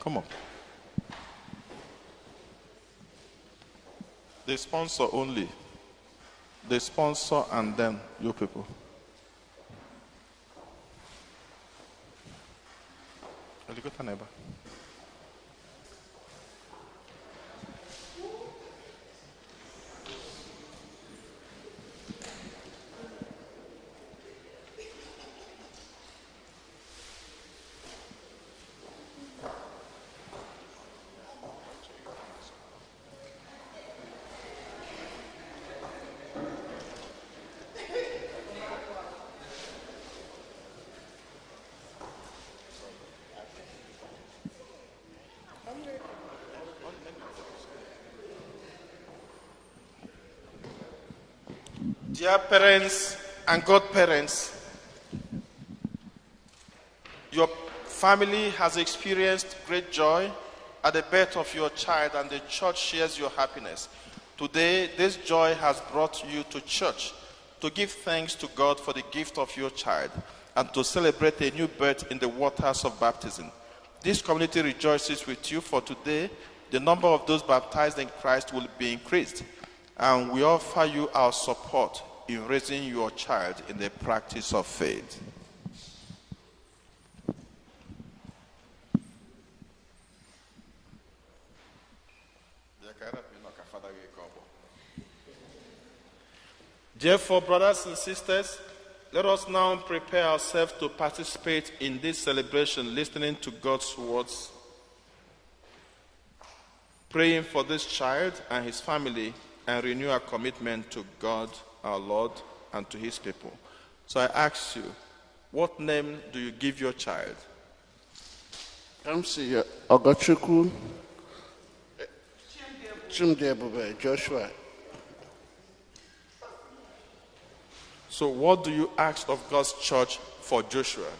Come up. The sponsor only. The sponsor and then you people. Dear parents and godparents, your family has experienced great joy at the birth of your child, and the church shares your happiness. Today, this joy has brought you to church to give thanks to God for the gift of your child and to celebrate a new birth in the waters of baptism. This community rejoices with you, for today, the number of those baptized in Christ will be increased, and we offer you our support in raising your child in the practice of faith. Therefore, brothers and sisters, let us now prepare ourselves to participate in this celebration, listening to God's words, praying for this child and his family, and renew our commitment to God, our Lord, and to his people. So I ask you, what name do you give your child? Come see Ogochukwu Chimdiebube Joshua. So what do you ask of God's church for Joshua?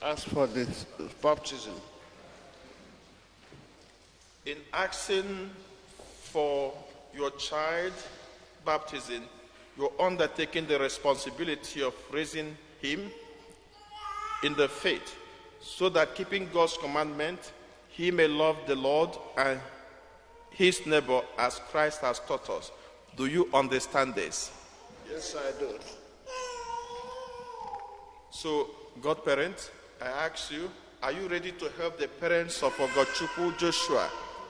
Ask for the baptism. In asking for your child baptism, you're undertaking the responsibility of raising him in the faith, so that keeping God's commandment, he may love the Lord and his neighbor as Christ has taught us. Do you understand this? Yes, I do. So, godparents, I ask you, are you ready to help the parents of Ogochukwu Joshua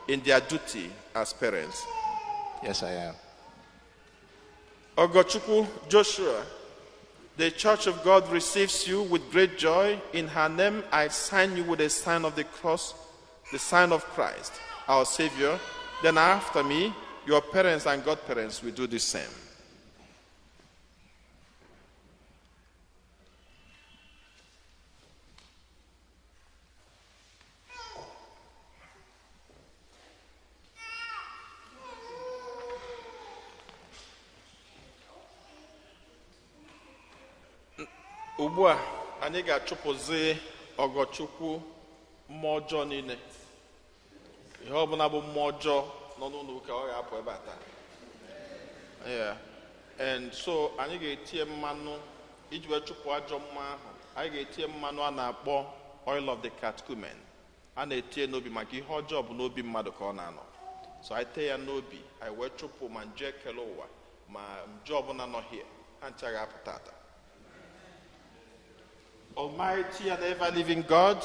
in their duty as parents? Yes, I am. Ogochukwu Joshua, the Church of God receives you with great joy. In her name, I sign you with the sign of the cross, the sign of Christ, our Savior. Then after me, your parents and godparents will do the same. Ugbu a, anyị ga-achụpụzi Ogochukwu mmụọ ọjọọ niile. Ihe ọbụla bụ mmụọ ọjọọ nọ n'ụlọ ụka, ọ ga-apụ ebe a taa. Yeah. And so anyị ga-etinye mmanụ iji wee chụpụ ajọ mmụọ ahụ. Anyị ga-etinye mmanụ a na-akpọ oil of the catechumen. A na-etinye n'obi maka ihe ọjọọ bụ n'obi mmadụ ka ọ na-anọ. So anyị tee ya n'obi, anyị wee chụpụ ma nje ekele ụwa ma nje ọbụla nọ here, ha ncha ga-apụ tata. Almighty and ever-living God,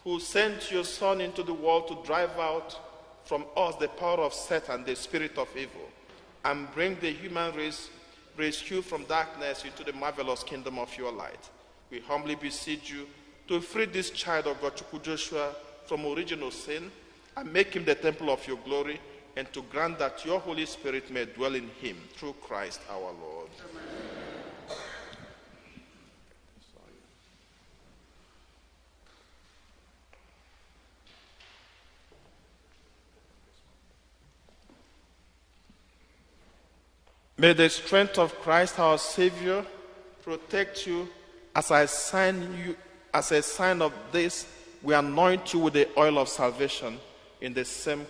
who sent your Son into the world to drive out from us the power of Satan, the spirit of evil, and bring the human race rescue from darkness into the marvelous kingdom of your light, we humbly beseech you to free this child of Ogochukwu Joshua from original sin and make him the temple of your glory, and to grant that your Holy Spirit may dwell in him through Christ our Lord. Amen. May the strength of Christ our Savior protect you as I sign you, as a sign of this, we anoint you with the oil of salvation in the same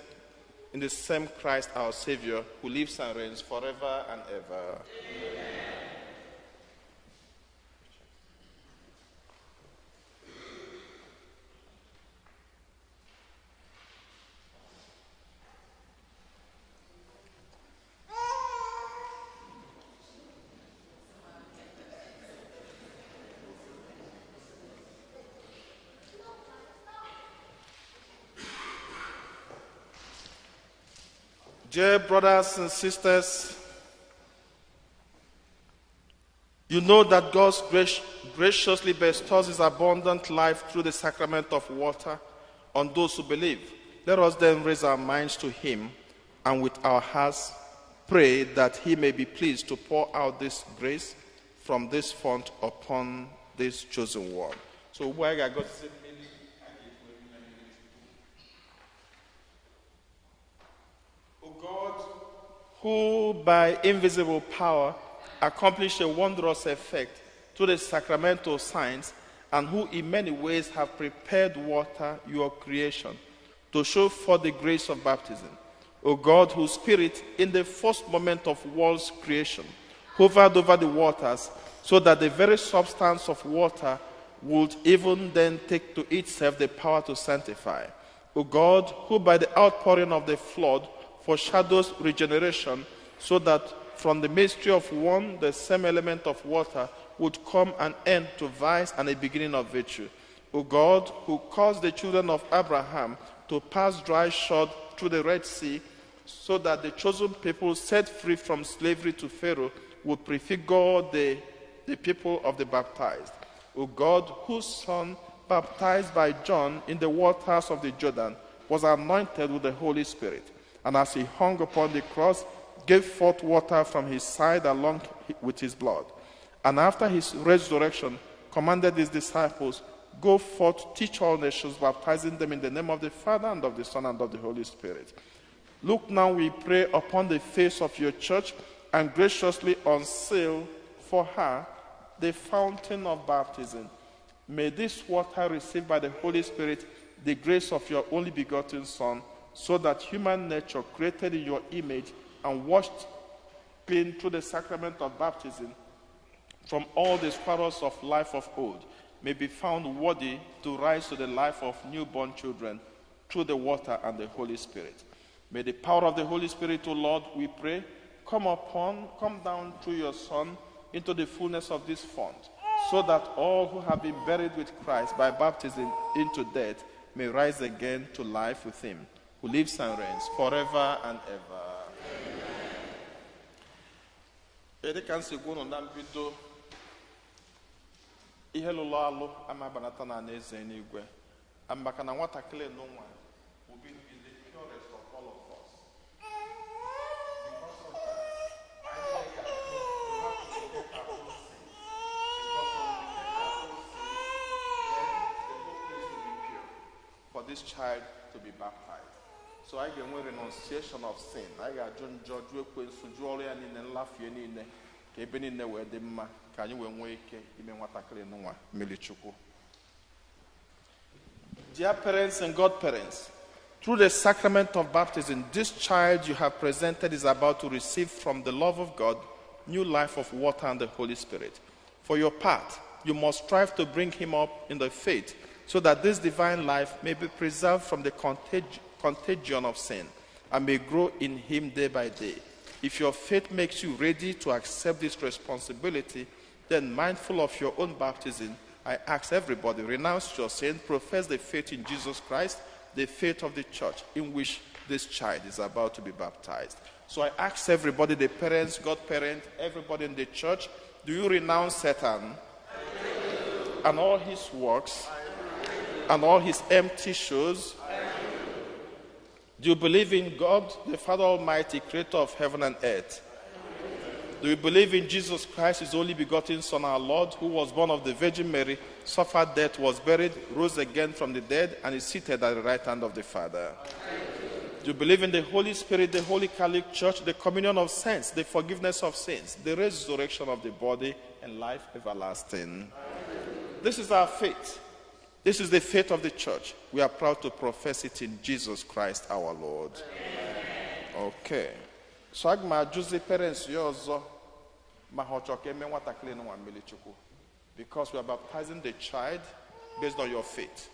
Christ our Savior, who lives and reigns forever and ever. Amen. Dear brothers and sisters, you know that God graciously bestows his abundant life through the sacrament of water on those who believe. Let us then raise our minds to him and with our hearts pray that he may be pleased to pour out this grace from this font upon this chosen one. So where I got O God, who by invisible power accomplished a wondrous effect through the sacramental signs, and who in many ways have prepared water, your creation, to show forth the grace of baptism. O God, whose spirit in the first moment of world's creation hovered over the waters, so that the very substance of water would even then take to itself the power to sanctify. O God, who by the outpouring of the flood foreshadows regeneration, so that from the mystery of one, the same element of water, would come an end to vice and a beginning of virtue. O God, who caused the children of Abraham to pass dry shod through the Red Sea, so that the chosen people set free from slavery to Pharaoh would prefigure the people of the baptized. O God, whose son, baptized by John in the waters of the Jordan, was anointed with the Holy Spirit, and as he hung upon the cross, gave forth water from his side along with his blood. And after his resurrection, commanded his disciples, go forth, teach all nations, baptizing them in the name of the Father and of the Son and of the Holy Spirit. Look now, we pray, upon the face of your church, and graciously unseal for her the fountain of baptism. May this water receive by the Holy Spirit the grace of your only begotten Son, so that human nature created in your image and washed clean through the sacrament of baptism from all the squarrels of life of old may be found worthy to rise to the life of newborn children through the water and the Holy Spirit. May the power of the Holy Spirit, O Lord, we pray, come down through your Son into the fullness of this font, so that all who have been buried with Christ by baptism into death may rise again to life with him, who lives and reigns forever and ever. Dịka nsi gwa unu na mbido, ihe lụrụ alụ ama abanata na eze n'igwe, maka na nwatakịrị n'ụwa will be the purest of all of us. Because of that, anyị have to forget our own sins. Because when we forget our own sins, then the whole place will be pure for this child to be baptized. So I ga-enwe renunciation of sin. I ga-ajụ njọ, jụ ekwensu, jụọ ọrụ ya niile, nlafie niile, ka ebe niile wee dị mma, ka anyị wee nwee ike ime nwatakịrị n'ụwa mmiri Chukwu. Dear parents and godparents, through the sacrament of baptism, this child you have presented is about to receive from the love of God new life of water and the Holy Spirit. For your part, you must strive to bring him up in the faith, so that this divine life may be preserved from the contagion of sin and may grow in him day by day. If your faith makes you ready to accept this responsibility, then mindful of your own baptism, I ask everybody, renounce your sin, profess the faith in Jesus Christ, the faith of the church in which this child is about to be baptized. So I ask everybody, the parents, godparents, everybody in the church, do you renounce Satan and all his works and all his empty shows? Do you believe in God, the Father Almighty, creator of heaven and earth? Do you believe in Jesus Christ, his only begotten Son, our Lord, who was born of the Virgin Mary, suffered death, was buried, rose again from the dead, and is seated at the right hand of the Father? Do you believe in the Holy Spirit, the Holy Catholic Church, the communion of saints, the forgiveness of sins, the resurrection of the body, and life everlasting? This is our faith. This is the faith of the church. We are proud to profess it in Jesus Christ our Lord. Amen. Okay. So aga m ajụzi parents ya ọzọ ma ha chọrọ ka eme nwatakịrị nwa mmiri Chukwu, because we are baptizing the child based on your faith,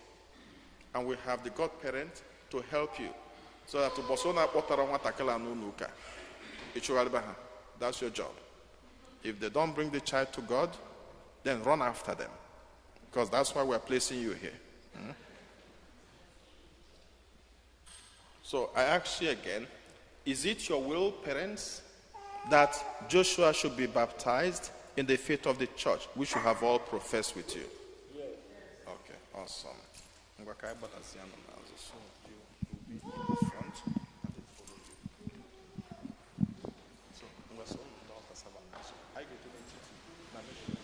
and we have the godparent to help you, so that ụbọchị ọ na-akpọtara nwatakịrị a n'ụlọ ụka, ịchụgharịba ha. That's your job. If they don't bring the child to God, then run after them, because that's why we're placing you here. So I ask you again, Is it your will, parents, that Joshua should be baptized in the faith of the church, which you have all professed with you? Yes. Okay, awesome. Ngwa ka anyị gbadazie nụ n'azụ. So you will be in the front and they follow you. So, ngwa so ndị altar server n'azụ. Anyị ga-eto n'etiti na middle.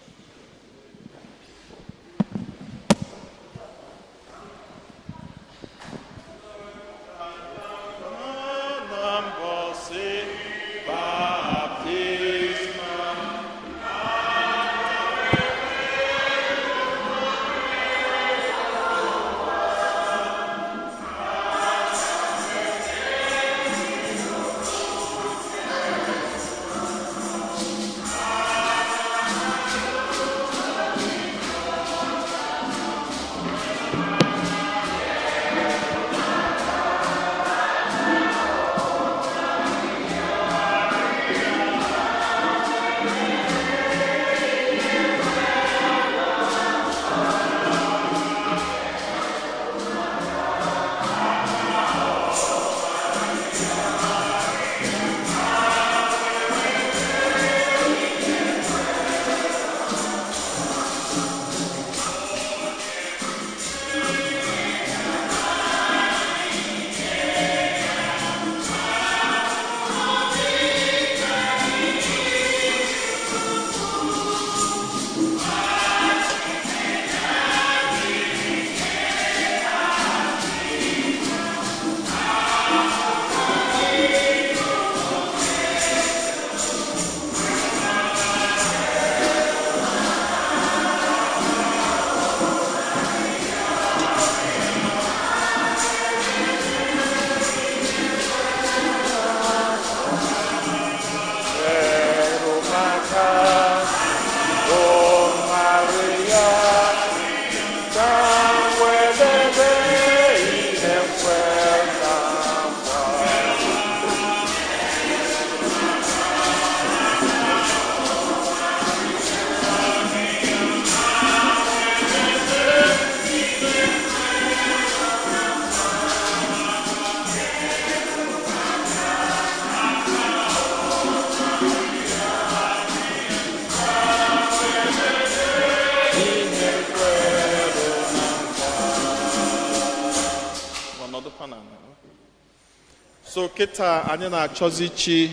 So kịta anyị na-achọzi chi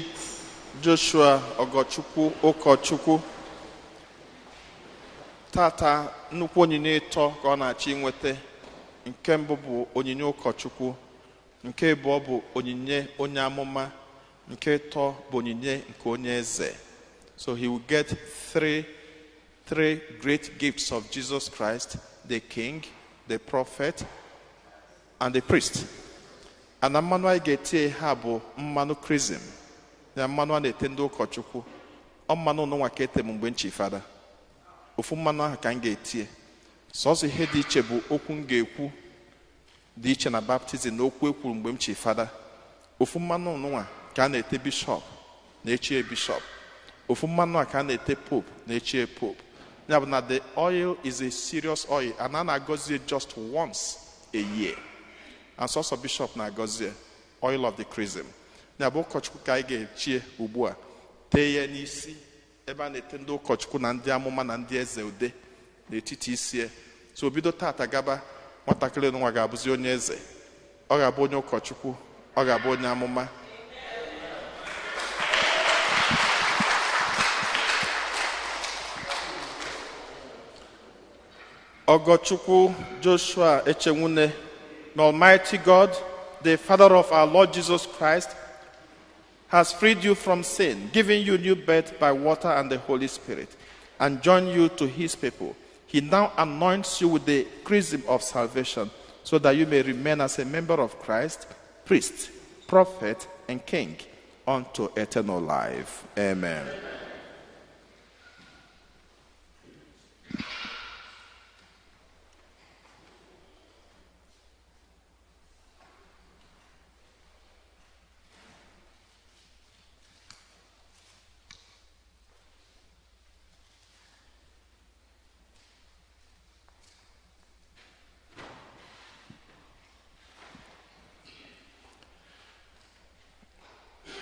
Joshua Ogochukwu ụkọchukwu. Tata nnukwu onyinye ịtọ ka ọ na-achọ inweta. Nke mbụ bụ onyinye ụkọchukwu, nke abụọ bụ onyinye onye amụma, nke ịtọ bụ onyinye nke onye eze. So he will get three great gifts of Jesus Christ, the King, the prophet, and the priest. And mmanụ anyị ga-etinye ha bụ mmanụ krism, na mmanụ a na-ete ndị ụkọchukwu. Ọ mmanụ nụnwa ka ete m mgbe nchi fada. Ofu mmanụ ahụ ka m ga-etinye. Sọsọ ihe dị iche bụ okwu m ga-ekwu dị iche na baptizim na okwu ekwuru mgbe m chi fada. Ofu mmanụ nụnwa ka a na-ete bishọp na echie bishọp. Ofu mmanụ a ka a na-ete pope na echie pope. Ya bụ na the oil is a serious oil and a na-agọzie just once a year. And sọsọ bishọp na-agọzie oil of the chrism. Ya bụ ụkọchukwu ka anyị ga-echie ugbu a, tee ya n'isi ebe a na-ete ndị ụkọchukwu na ndị amụma na ndị eze ude n'etiti isi. So bido tata gaba, nwatakịrị nwa ga-abụzi onye eze, ọ ga-abụ onye ụkọchukwu, ọ ga-abụ onye amụma. Ogochukwu Joshua Echenwune, may Almighty God, the Father of our Lord Jesus Christ, has freed you from sin, giving you new birth by water and the Holy Spirit, and joined you to his people. He now anoints you with the chrism of salvation, so that you may remain as a member of Christ, priest, prophet, and king unto eternal life. Amen.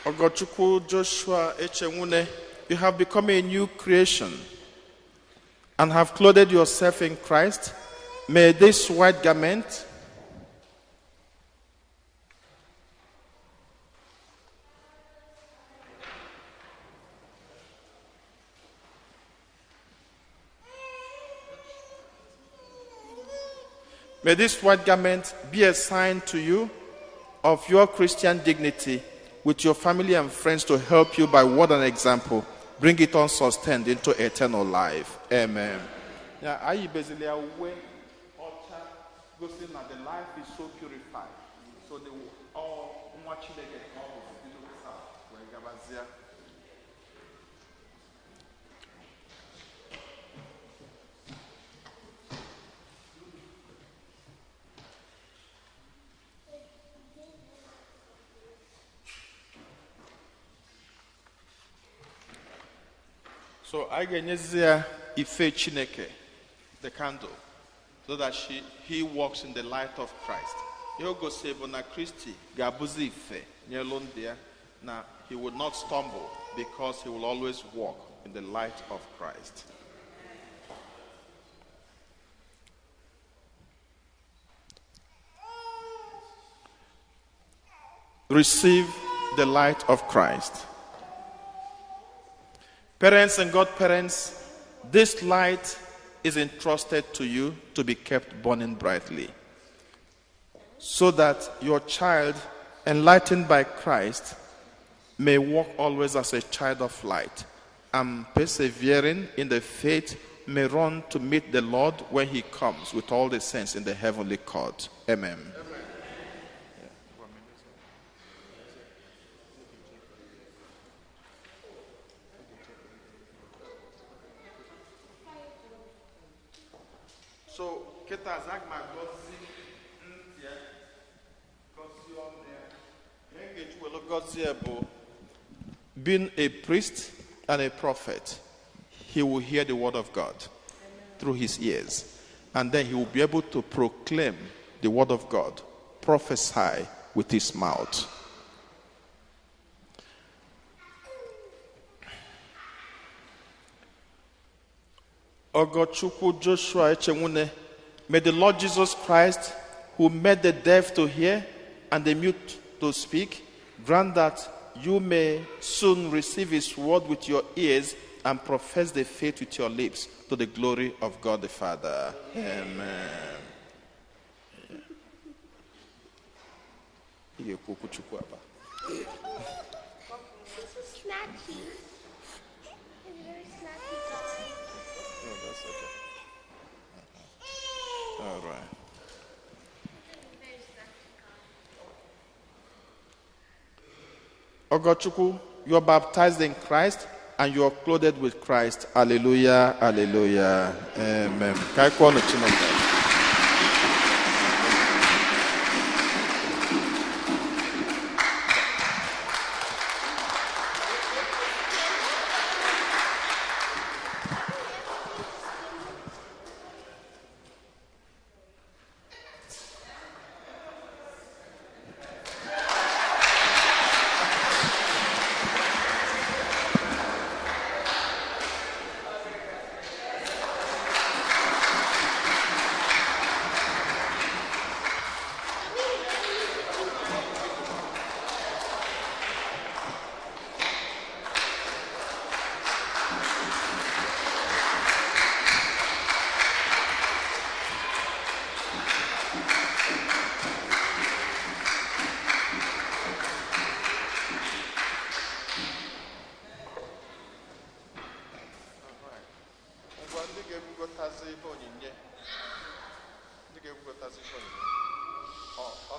Ogochukwu Joshua Echenwune, you have become a new creation and have clothed yourself in Christ. May this white garment be a sign to you of your Christian dignity with your family and friends to help you by word and example. Bring it on sustained into eternal life. Amen. Yeah, I basically gosi na the life is so purified. So they will all nwa Chineke ka ọ bụ bido taa wee gabazie. So I ga-enyezi ya ife Chineke, the candle, so that he walks in the light of Christ. Ihe o gosi bụ na Kristi ga-abụzi ife nyelu ndị ya, na he will not stumble because he will always walk in the light of Christ. Receive the light of Christ. Parents and godparents, this light is entrusted to you to be kept burning brightly, so that your child, enlightened by Christ, may walk always as a child of light, and persevering in the faith may run to meet the Lord when he comes with all the saints in the heavenly court. Amen. Amen. So, kịta ma gọzie ntị ya, gọzie ọnụ ya. Ihe m ga-eji were gọzie bụ, being a priest and a prophet, he will hear the word of God through his ears. And then he will be able to proclaim the word of God, prophesy with his mouth. Ogochukwu Joshua Echenwune, may the Lord Jesus Christ, who made the deaf to hear and the mute to speak, grant that you may soon receive his word with your ears and profess the faith with your lips, to the glory of God the Father. Amen. This is snatchy. It's very snatchy, guys. No, that's okay. All right. Ogochukwu, you are baptized in Christ and you are clothed with Christ. Hallelujah, hallelujah. Amen. Ka anyị kụọnụ Chineke.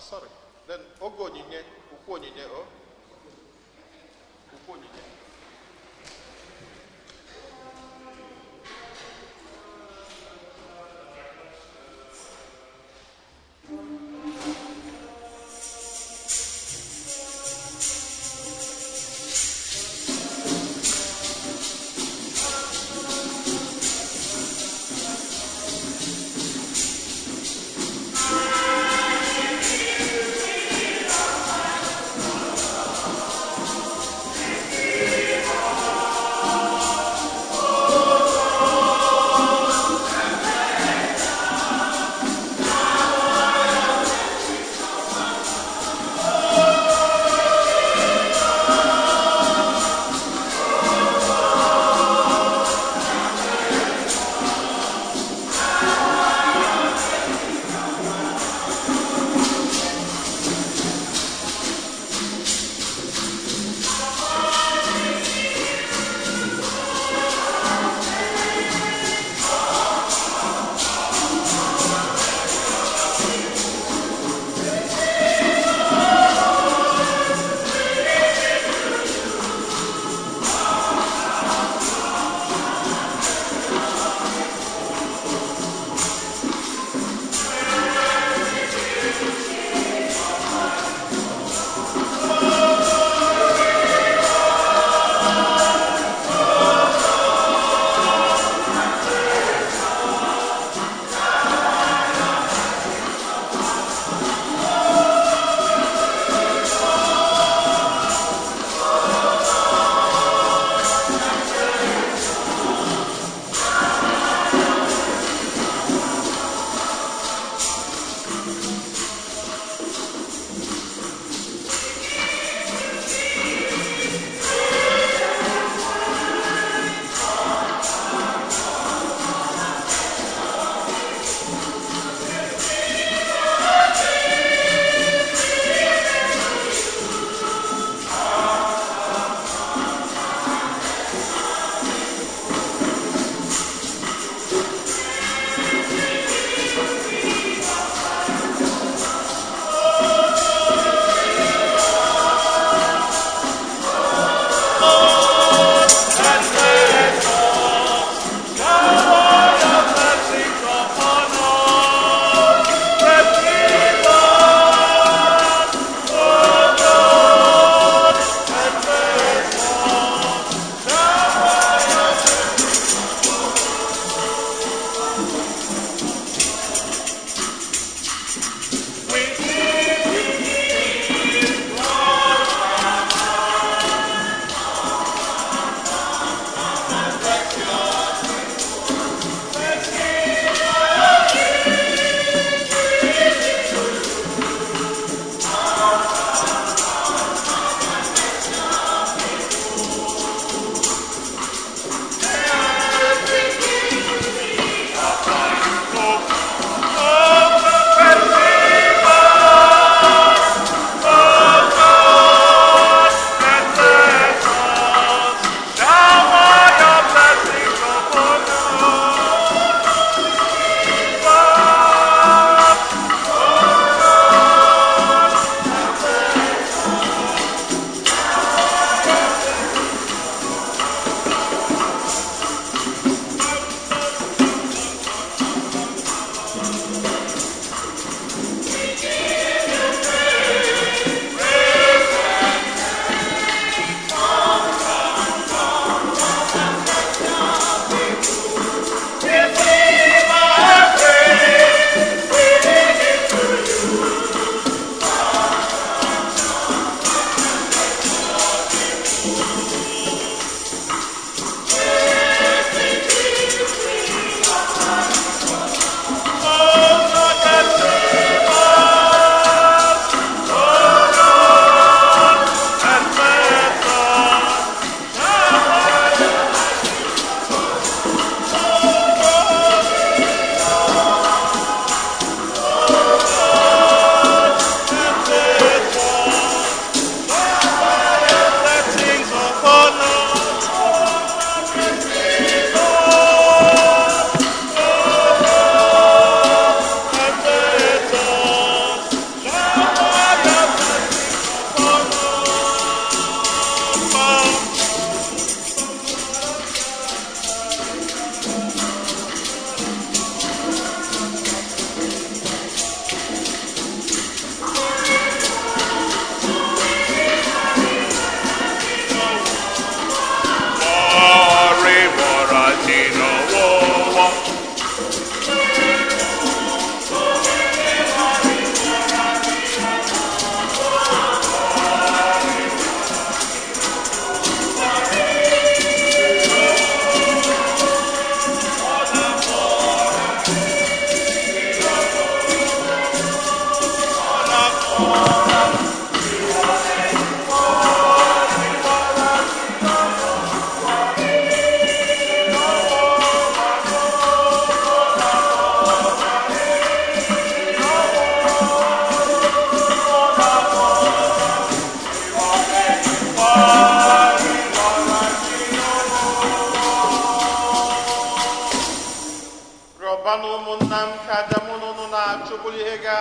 Sorry. Then oge onyinye, ukwu onyinye, o. Ukwu onyinye. Thank you.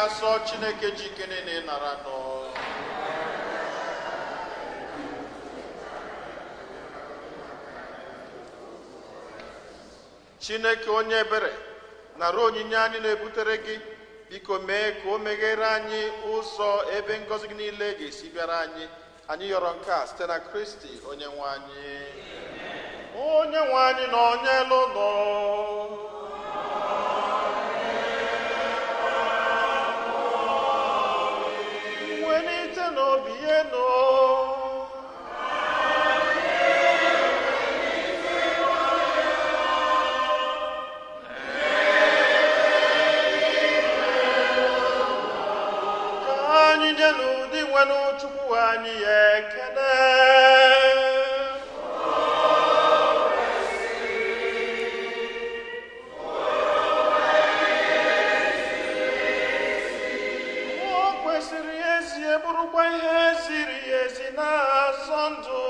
Asọ Chineke ji ike niile nara nọ. Chineke onye ebere, nara onyinye anyị na-ebutere gị. Biko mee ka o meghere anyị ụzọ ebe ngọzi gị niile ga-esi bịara anyị. Anyị yọrọ nke a site na Kristi onye nwe anyị. Onye nwe anyị na onye elu nọ. Welite n'obi enu. Ka anyị jee n'ụdị nwere Chukwu anyị ya ekele. O kwesịrị ezie, bụrụkwa ihe ziri ezi na-azọ ndụ,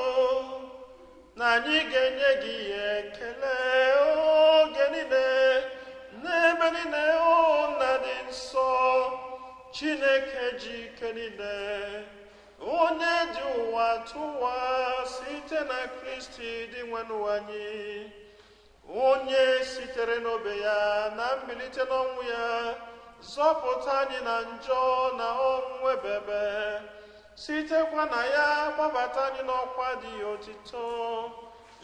na anyị ga-enye gị ya ekele oge niile n'ebe niile, o Nna dị nsọ, Chineke ji ike niile, onye dị ụwa tụwa, site na Kristi dị nwenụ anyị, onye sitere n'obe ya na mbilite n'ọnwụ ya zọpụta anyị na njọ na ọnwụ ebebe, sitekwa na ya gbabata anyị n'ọkwa dị otito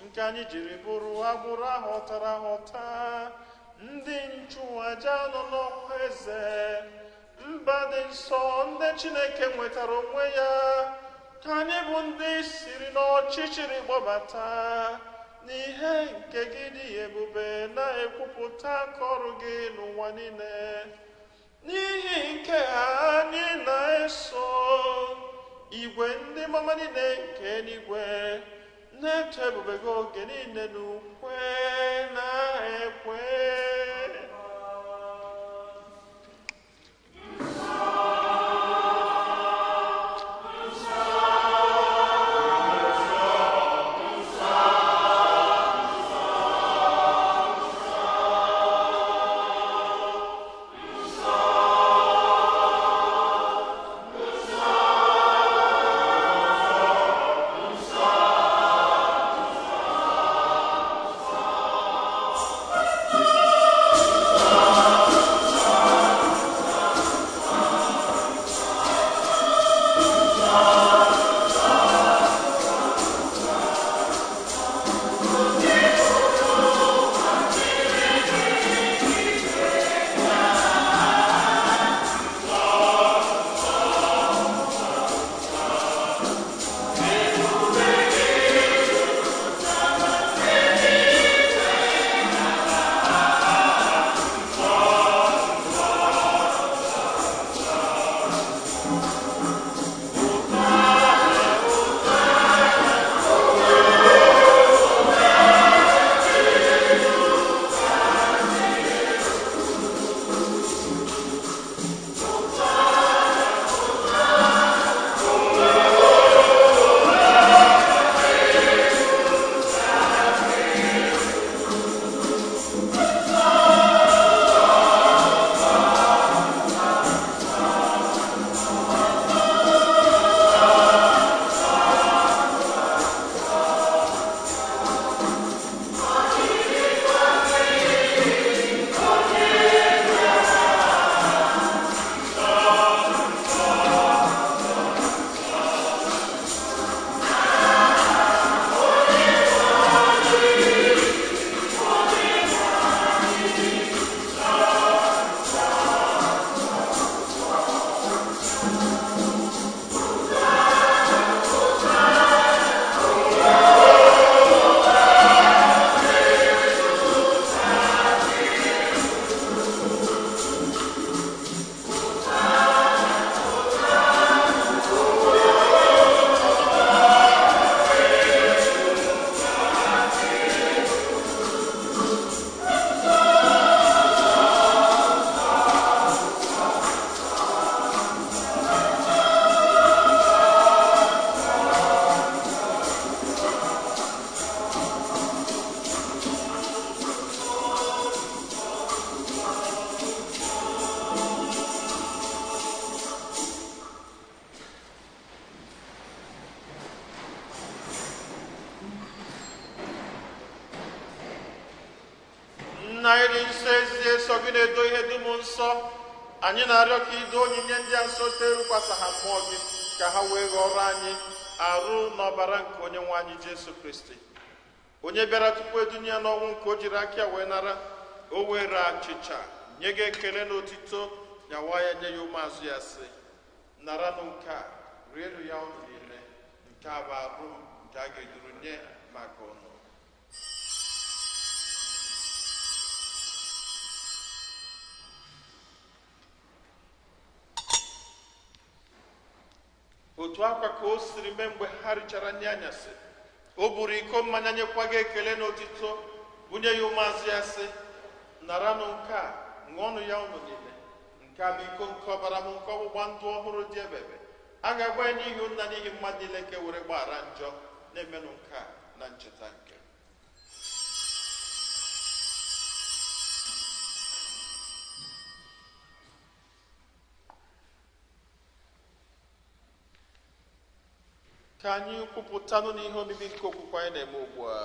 nke anyị jiri bụrụ agbụrụ ahọtara ahọta, ndị nchụaja nọ n'ọkwa eze, mba dị nsọ, ndị Chineke nwetara onwe ya, ka anyị bụ ndị siri n'ọchịchịrị gbabata n'ihe nke gị dị ebube, na-ekwupụta aka ọrụ gị n'ụwa niile. N'ihi nke a anyị na-eso igwe ndị mama niile nke eluigwe na-eto ebube gị oge niile n'ukwe na-ekwe. Nsọ. Nna anyị dị nsọ, ezie sọ gị na-edo ihe dum nsọ. Anyị na-arịọ ka ido onyinye ndị a nsọ site rukwasa ha mmụọ gị, ka ha wee ghọrọ anyị arụ na ọbara nke onye nwe anyị Jesu Kristi, onye bịara tupu edunye ya n'ọnwụ nke o jiri aka ya wee nara. O were achịcha nye gị ekele na otito, nyawa ya nye ya ụmụazụ ya sị: naranụ nke a, rienụ ya unu niile, nke a bụ arụ m nke a ga-eduru nye maka unu. Otu akwa ka o siri mee mgbe ha richara nri anyasị, o buru iko mmanya nyekwa gị ekele na otito, bunye ya ụmụazụ ya sị: naranụ nke a, ṅụọnụ ya unu niile, nke a bụ iko nke ọbara m nke ọgbụgba ndụ ọhụrụ dị ebebe. A ga-agba ya n'ihi nna n'ihi mmadụ niile ka e were gbaghara njọ. Na-emenụ nke a na ncheta nke. Ka anyị kwupụtanụ n'ihe omimi nke okwukwe anyị na-eme ugbu a.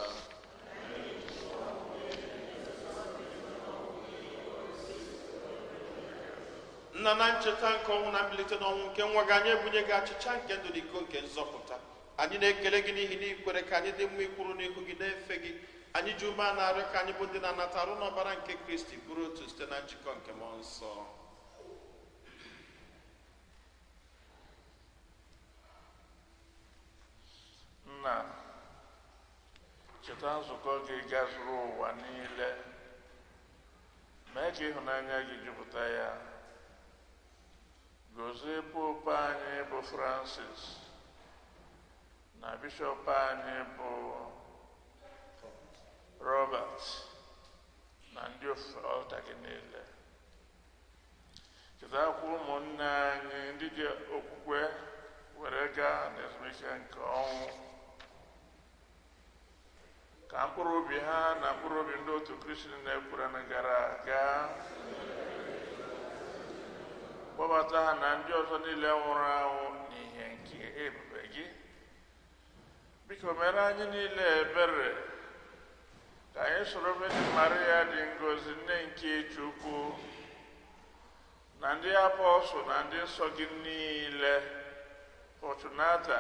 Nna, na ncheta nke ọnwụ na mbilite n'ọnwụ nke nwa gị, anyị ebunye gị achịcha nke ndụ na iko nke nzọpụta. Anyị na-ekele gị n'ihi na ikwere ka anyị dị mma ikwuru n'ihu gị na-efe gị. Anyị ji ume a na-arịọ ka anyị bụ ndị na-anata arụ n'ọbara nke Kristi bụrụ otu site na njikọ nke mmụọ nsọ. Nna, cheta nzukọ gị gazuru ụwa niile, mee ka ịhụnanya gị jupụta ya. Gozie Popu anyị bụ Francis na bishọp anyị bụ Robert na ndị ofe ọlta gị niile. Chetakwa ụmụnne anyị ndị ji okwukwe were gaa n'ezumike nke ọnwụ, ka mkpụrụ obi ha na mkpụrụ obi ndị otu Kristi na-ekwere na gara aga, kpọbata ha na ndị ọzọ niile nwụrụ anwụ n'ihe nke ebube gị. Biko mere anyị niile ebere, ka anyị soro Virgin Maria dị ngọzi, nne nke Chukwu, na ndị apọstụl na ndị nsọ gị niile, Fortunata,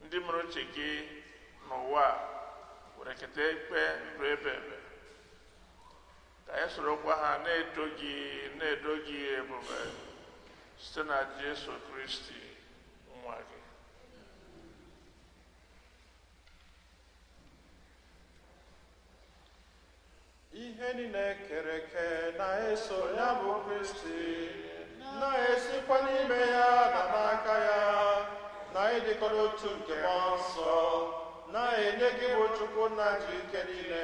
ndị mere uche gị n'ụwa were keta ikpe ndụ ebe ebe, ka anyị sorokwa ha na-eto gị na-edo gị ebube site na Jesu Kristi nwa gị. Ihe niile kere eke na-eso ya bụ Kristi, na-esikwa n'ime ya na n'aka ya, na ịdịkọ n'otu nke mmụọ nsọ, na-enye gị bụ Chukwu nna ji ike niile,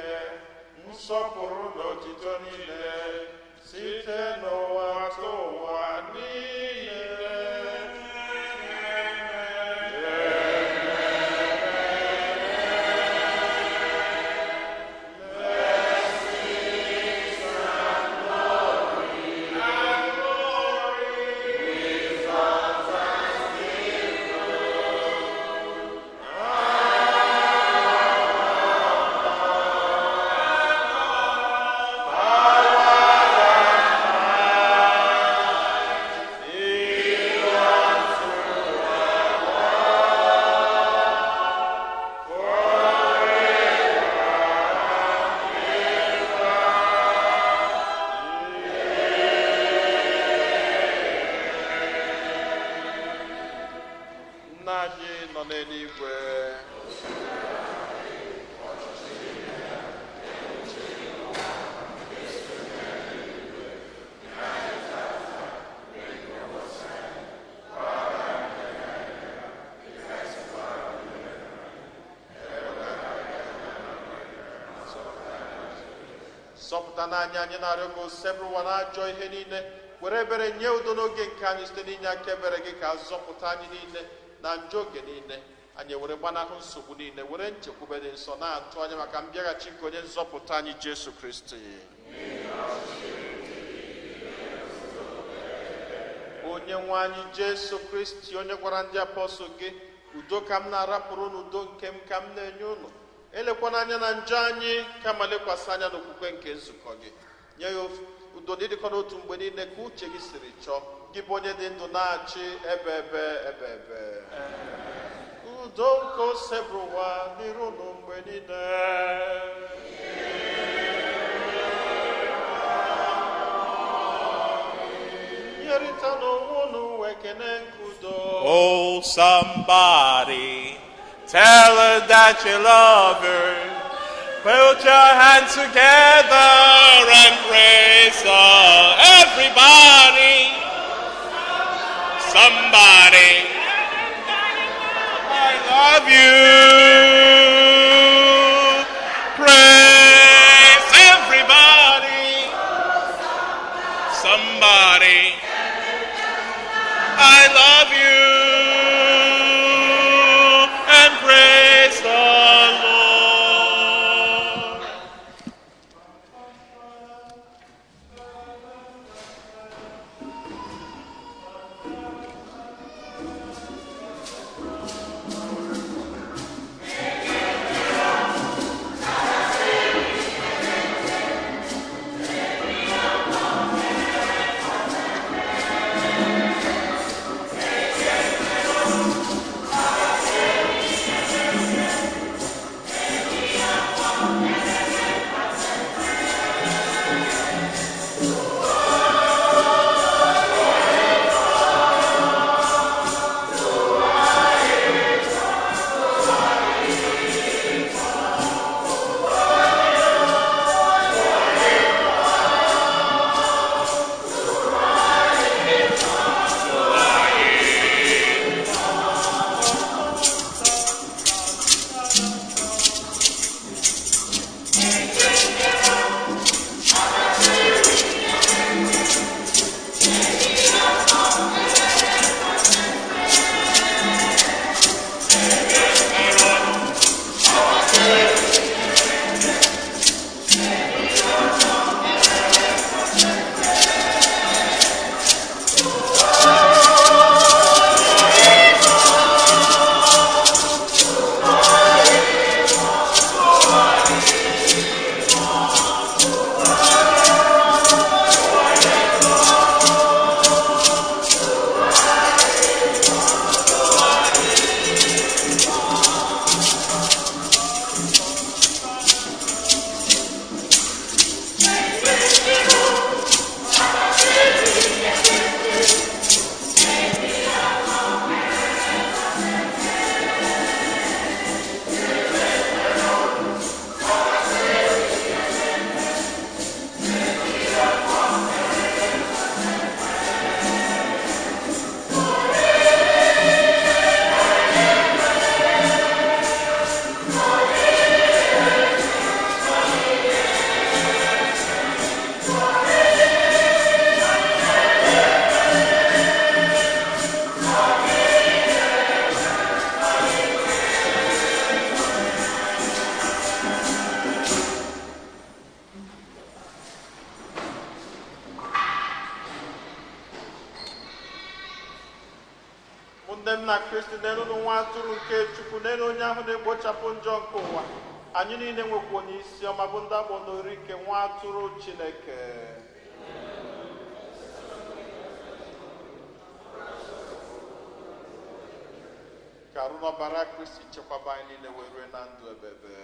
nsọpụrụ na otito niile, site n'ụwa tụ ụwa niile. Nna anyị nọ n'eluigwe, zọpụta n'anya anyị na-arịọ gị, osebụrụwa na ajọ ihe niile, were ebere nye udo n'oge nke anyị site n'inye aka ebere gị, ka zọpụta anyị niile na njọ oge niile. Anyị were gbanahụ nsogbu niile, were nchekwube dị nsọ na-atụ anya maka mbịaghachi nke onye nzọpụta anyị Jesu Kristi. Onye nwe anyị Jesu Kristi, onye gwara ndị apọstụl gị, udo ka m na-arapụrụ unu, udo nke m ka m na-enye unu, Elekwana anya na njọ anyị, kama lekwasị anya n'okwukwe nke nzukọ gị. Nye ya udo na ịdịkọ n'otu mgbe niile ka uche gị siri chọọ. Gị bụ onye dị ndụ na-achị ebe ebe ebe ebe. Udo nke Osebụrụwa dịrị unu mgbe niile. Nyerịta n'onwe unu ekene nke udo. Oh, somebody, tell her that you love her. Put your hands together and praise the everybody. Somebody, I love you. Praise everybody. Somebody, I love you. And praise the Lord. Ụmụnne m na Kristi, n'elu nwa atụrụ nke Chukwu, n'elu onye ahụ na-ekpochapụ njọ nke ụwa. Anyị niile nwekwa onye isi ọma bụ ndị akpọ n'ori nke nwa atụrụ Chineke. Ka arụ n'ọbara Kristi chekwaba anyị niile wee rue na ndụ ebebe.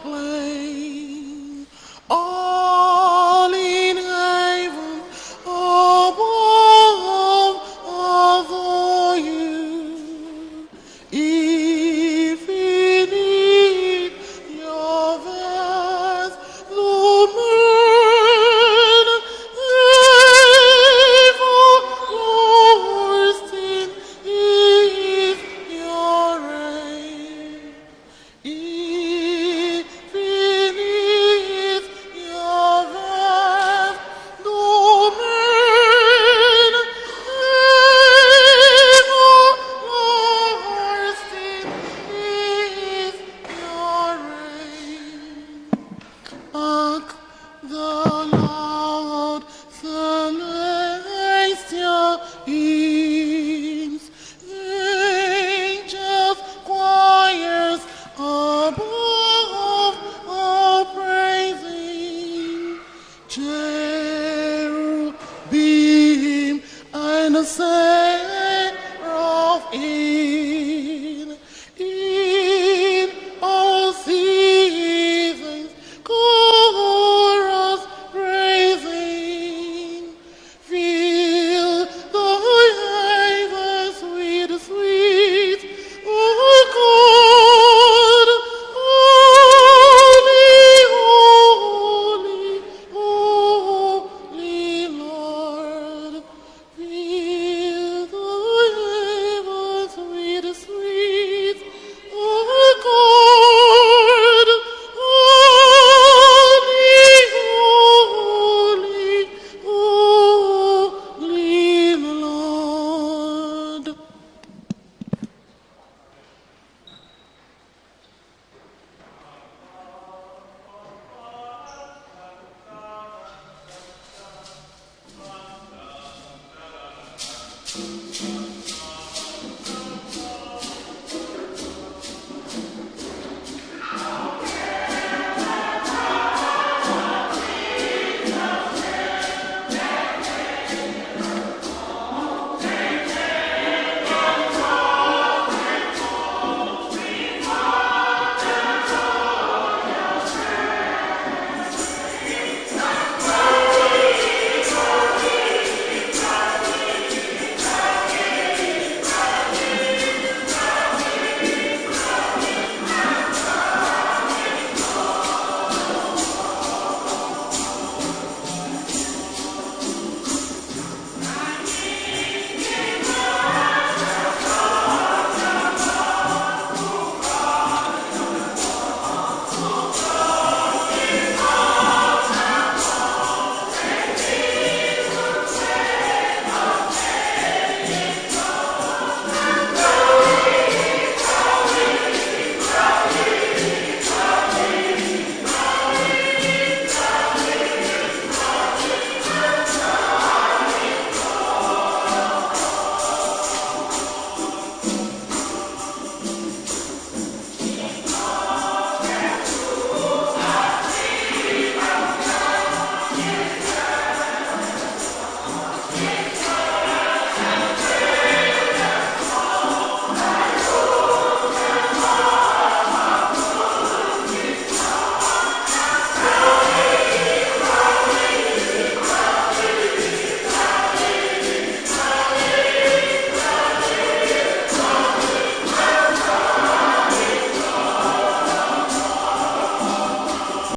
plain. All in heaven above adore you. If in it your vast domain, everlasting is your reign. Infinite your vast domain, everlasting is your reign.